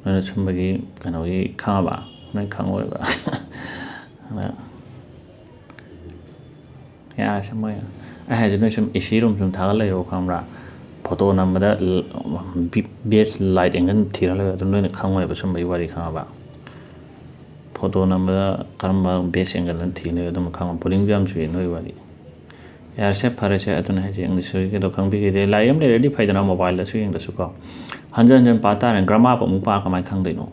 ꯅꯣꯏꯅ ꯁꯨꯝꯕꯒꯤ ꯀꯩꯅꯣꯒꯤ, ꯈꯪꯉꯕ? ꯅꯣꯏ ꯈꯪꯉꯣꯏꯕ꯫ ꯑꯗ ꯌꯥꯔꯦꯁꯦ ꯃꯣꯏ꯫ ꯑꯩ ꯍꯥꯏꯁꯦ, ꯅꯣꯏ ꯁꯨꯝ ꯑꯦ ꯁꯤ ꯔꯨꯝ ꯁꯨꯝ ꯊꯥꯒꯠ ꯂꯩꯌꯣ, ꯈꯪꯕ꯭ꯔꯥ? ꯐꯣꯇꯣ ꯅꯝꯕꯗ ꯕꯦꯁ ꯂꯥꯏꯠ ꯑꯦꯡꯒꯜ ꯊꯤꯔ ꯂꯩ, ꯑꯗꯨꯝ ꯂꯣꯏꯅ ꯈꯪꯉꯣꯏꯕ꯫ ꯁꯨꯝꯕꯒꯤ ꯋꯥꯔꯤ ꯈꯪꯉꯕ? ꯐꯣꯇꯣ ꯅꯝꯕꯗ ꯀꯔꯝꯕ ꯕꯦꯁ ꯑꯦꯡꯒꯜꯅ ꯊꯤꯅꯤ, ꯑꯗꯨꯝ ꯈꯪꯉꯣ꯫ ꯕꯣꯔꯤꯡꯁꯨ ꯌꯥꯝ ꯆꯨꯏ ꯅꯣꯏ ꯋꯥꯔꯤ꯫ ꯌꯥꯔꯦꯁꯦ, ꯐꯔꯦꯁꯦ, ꯑꯗꯨꯅ ꯍꯥꯏꯁꯦ, ꯏꯪꯂꯤꯁꯀꯤꯗꯣ ꯈꯪꯕꯤꯈꯤꯗꯦ꯫ ꯂꯥꯏꯔꯤꯛ ꯑꯃ ꯂꯩꯔꯗꯤ ꯐꯩꯗꯅ, ꯃꯣꯕꯥꯏꯜꯗꯁꯨ ꯌꯦꯡꯗ꯭ꯔꯁꯨꯀꯣ꯫ ꯍꯟꯖꯟ ꯍꯟꯖꯟ ꯄꯥ ꯇꯥꯔꯦ꯫ ꯒ꯭ꯔꯃꯥꯔꯕꯨ ꯑꯃꯨꯛ ꯄꯥꯔ ꯀꯃꯥꯏꯅ ꯈꯪꯗꯣꯏꯅꯣ?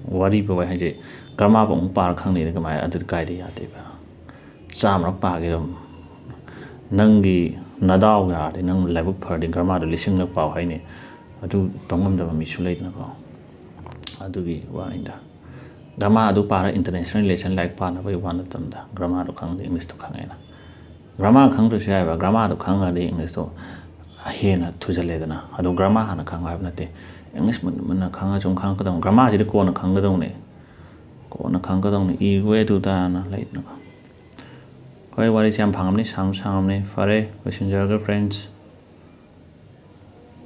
ꯋꯥꯔꯤꯕꯨ ꯑꯩ ꯍꯥꯏꯁꯦ, ꯒ꯭ꯔꯃꯥꯔꯕꯨ ꯑꯃꯨꯛ ꯄꯥꯔ ꯈꯪꯗꯣꯏꯅꯣ ꯀꯃꯥꯏꯅ? ꯑꯗꯨꯗꯤ ꯀꯥꯏꯗ ꯌꯥꯗꯣꯏꯕ? ꯆꯥꯝꯃꯔꯛ ꯄꯥꯒꯦꯔ? ꯅꯪꯒꯤ ꯅꯗꯥꯎ ꯌꯥꯔꯗꯤ, ꯅꯪ ꯂꯥꯏꯕꯛ ꯐꯔꯗꯤ ꯒ꯭ꯔꯃꯥꯔꯗꯣ ꯂꯤꯁꯤꯡꯂꯛ ꯄꯥꯎ ꯍꯥꯏꯅꯤ꯫ ꯑꯗꯨ ꯇꯧ ꯉꯝꯗꯕ ꯃꯤꯁꯨ ꯂꯩꯗꯅꯀꯣ꯫ ꯑꯗꯨꯒꯤ ꯋꯥꯅꯤꯗ꯫ ꯒ꯭ꯔꯃꯥꯔ ꯑꯗꯨ ꯄꯥꯔ ꯏꯟꯇꯔꯅꯦꯁꯅꯦꯜ ꯔꯤꯂꯦꯁꯟ ꯂꯥꯏꯔꯤꯛ ꯄꯥꯅꯕꯒꯤ ꯋꯥ ꯅꯠꯇꯕꯗ, ꯒ꯭ꯔꯃꯥꯔꯗꯣ ꯈꯪꯉꯗꯤ ꯏꯪꯂꯤꯁꯇꯣ ꯈꯪꯉꯦꯅ꯫ ꯒ꯭ꯔꯃꯥꯔ ꯈꯪꯗ꯭ꯔꯁꯨ ꯌꯥꯏꯕ, ꯒ꯭ꯔꯃꯥꯔꯗꯣ ꯈꯪꯉꯗꯤ ꯏꯪꯂꯤꯁꯇꯣ ꯍꯦꯟꯅ ꯊꯨꯖꯜꯂꯦꯗꯅ꯫ ꯑꯗꯣ ꯒ꯭ꯔꯃꯥꯔ ꯍꯥꯟꯅ ꯈꯪꯉꯣ ꯍꯥꯏꯕ ꯅꯠꯇꯦ, ꯏꯪꯂꯤꯁ ꯃꯨꯟꯅ ꯃꯨꯟꯅ ꯈꯪꯉ ꯁꯨꯝ ꯈꯪꯉꯛꯀꯗꯧꯅꯤ꯫ ꯒ꯭ꯔꯃꯥꯔꯁꯤꯗꯤ ꯀꯣꯟꯅ ꯈꯪꯒꯗꯧꯅꯦ, ꯀꯣꯟꯅ ꯈꯪꯒꯗꯧꯅꯦ, ꯏꯒꯣꯏ ꯑꯗꯨꯗꯥꯅ ꯂꯩꯗꯅꯀꯣ꯫ ꯍꯣꯏ, ꯋꯥꯔꯤꯁꯦ ꯌꯥꯝ ꯐꯪꯉꯝꯅꯤ, ꯁꯥꯡꯁꯨ ꯁꯥꯡꯉꯝꯅꯤ꯫ ꯐꯔꯦ, ꯂꯣꯏꯁꯤꯟꯖꯔꯒꯦ friends꯫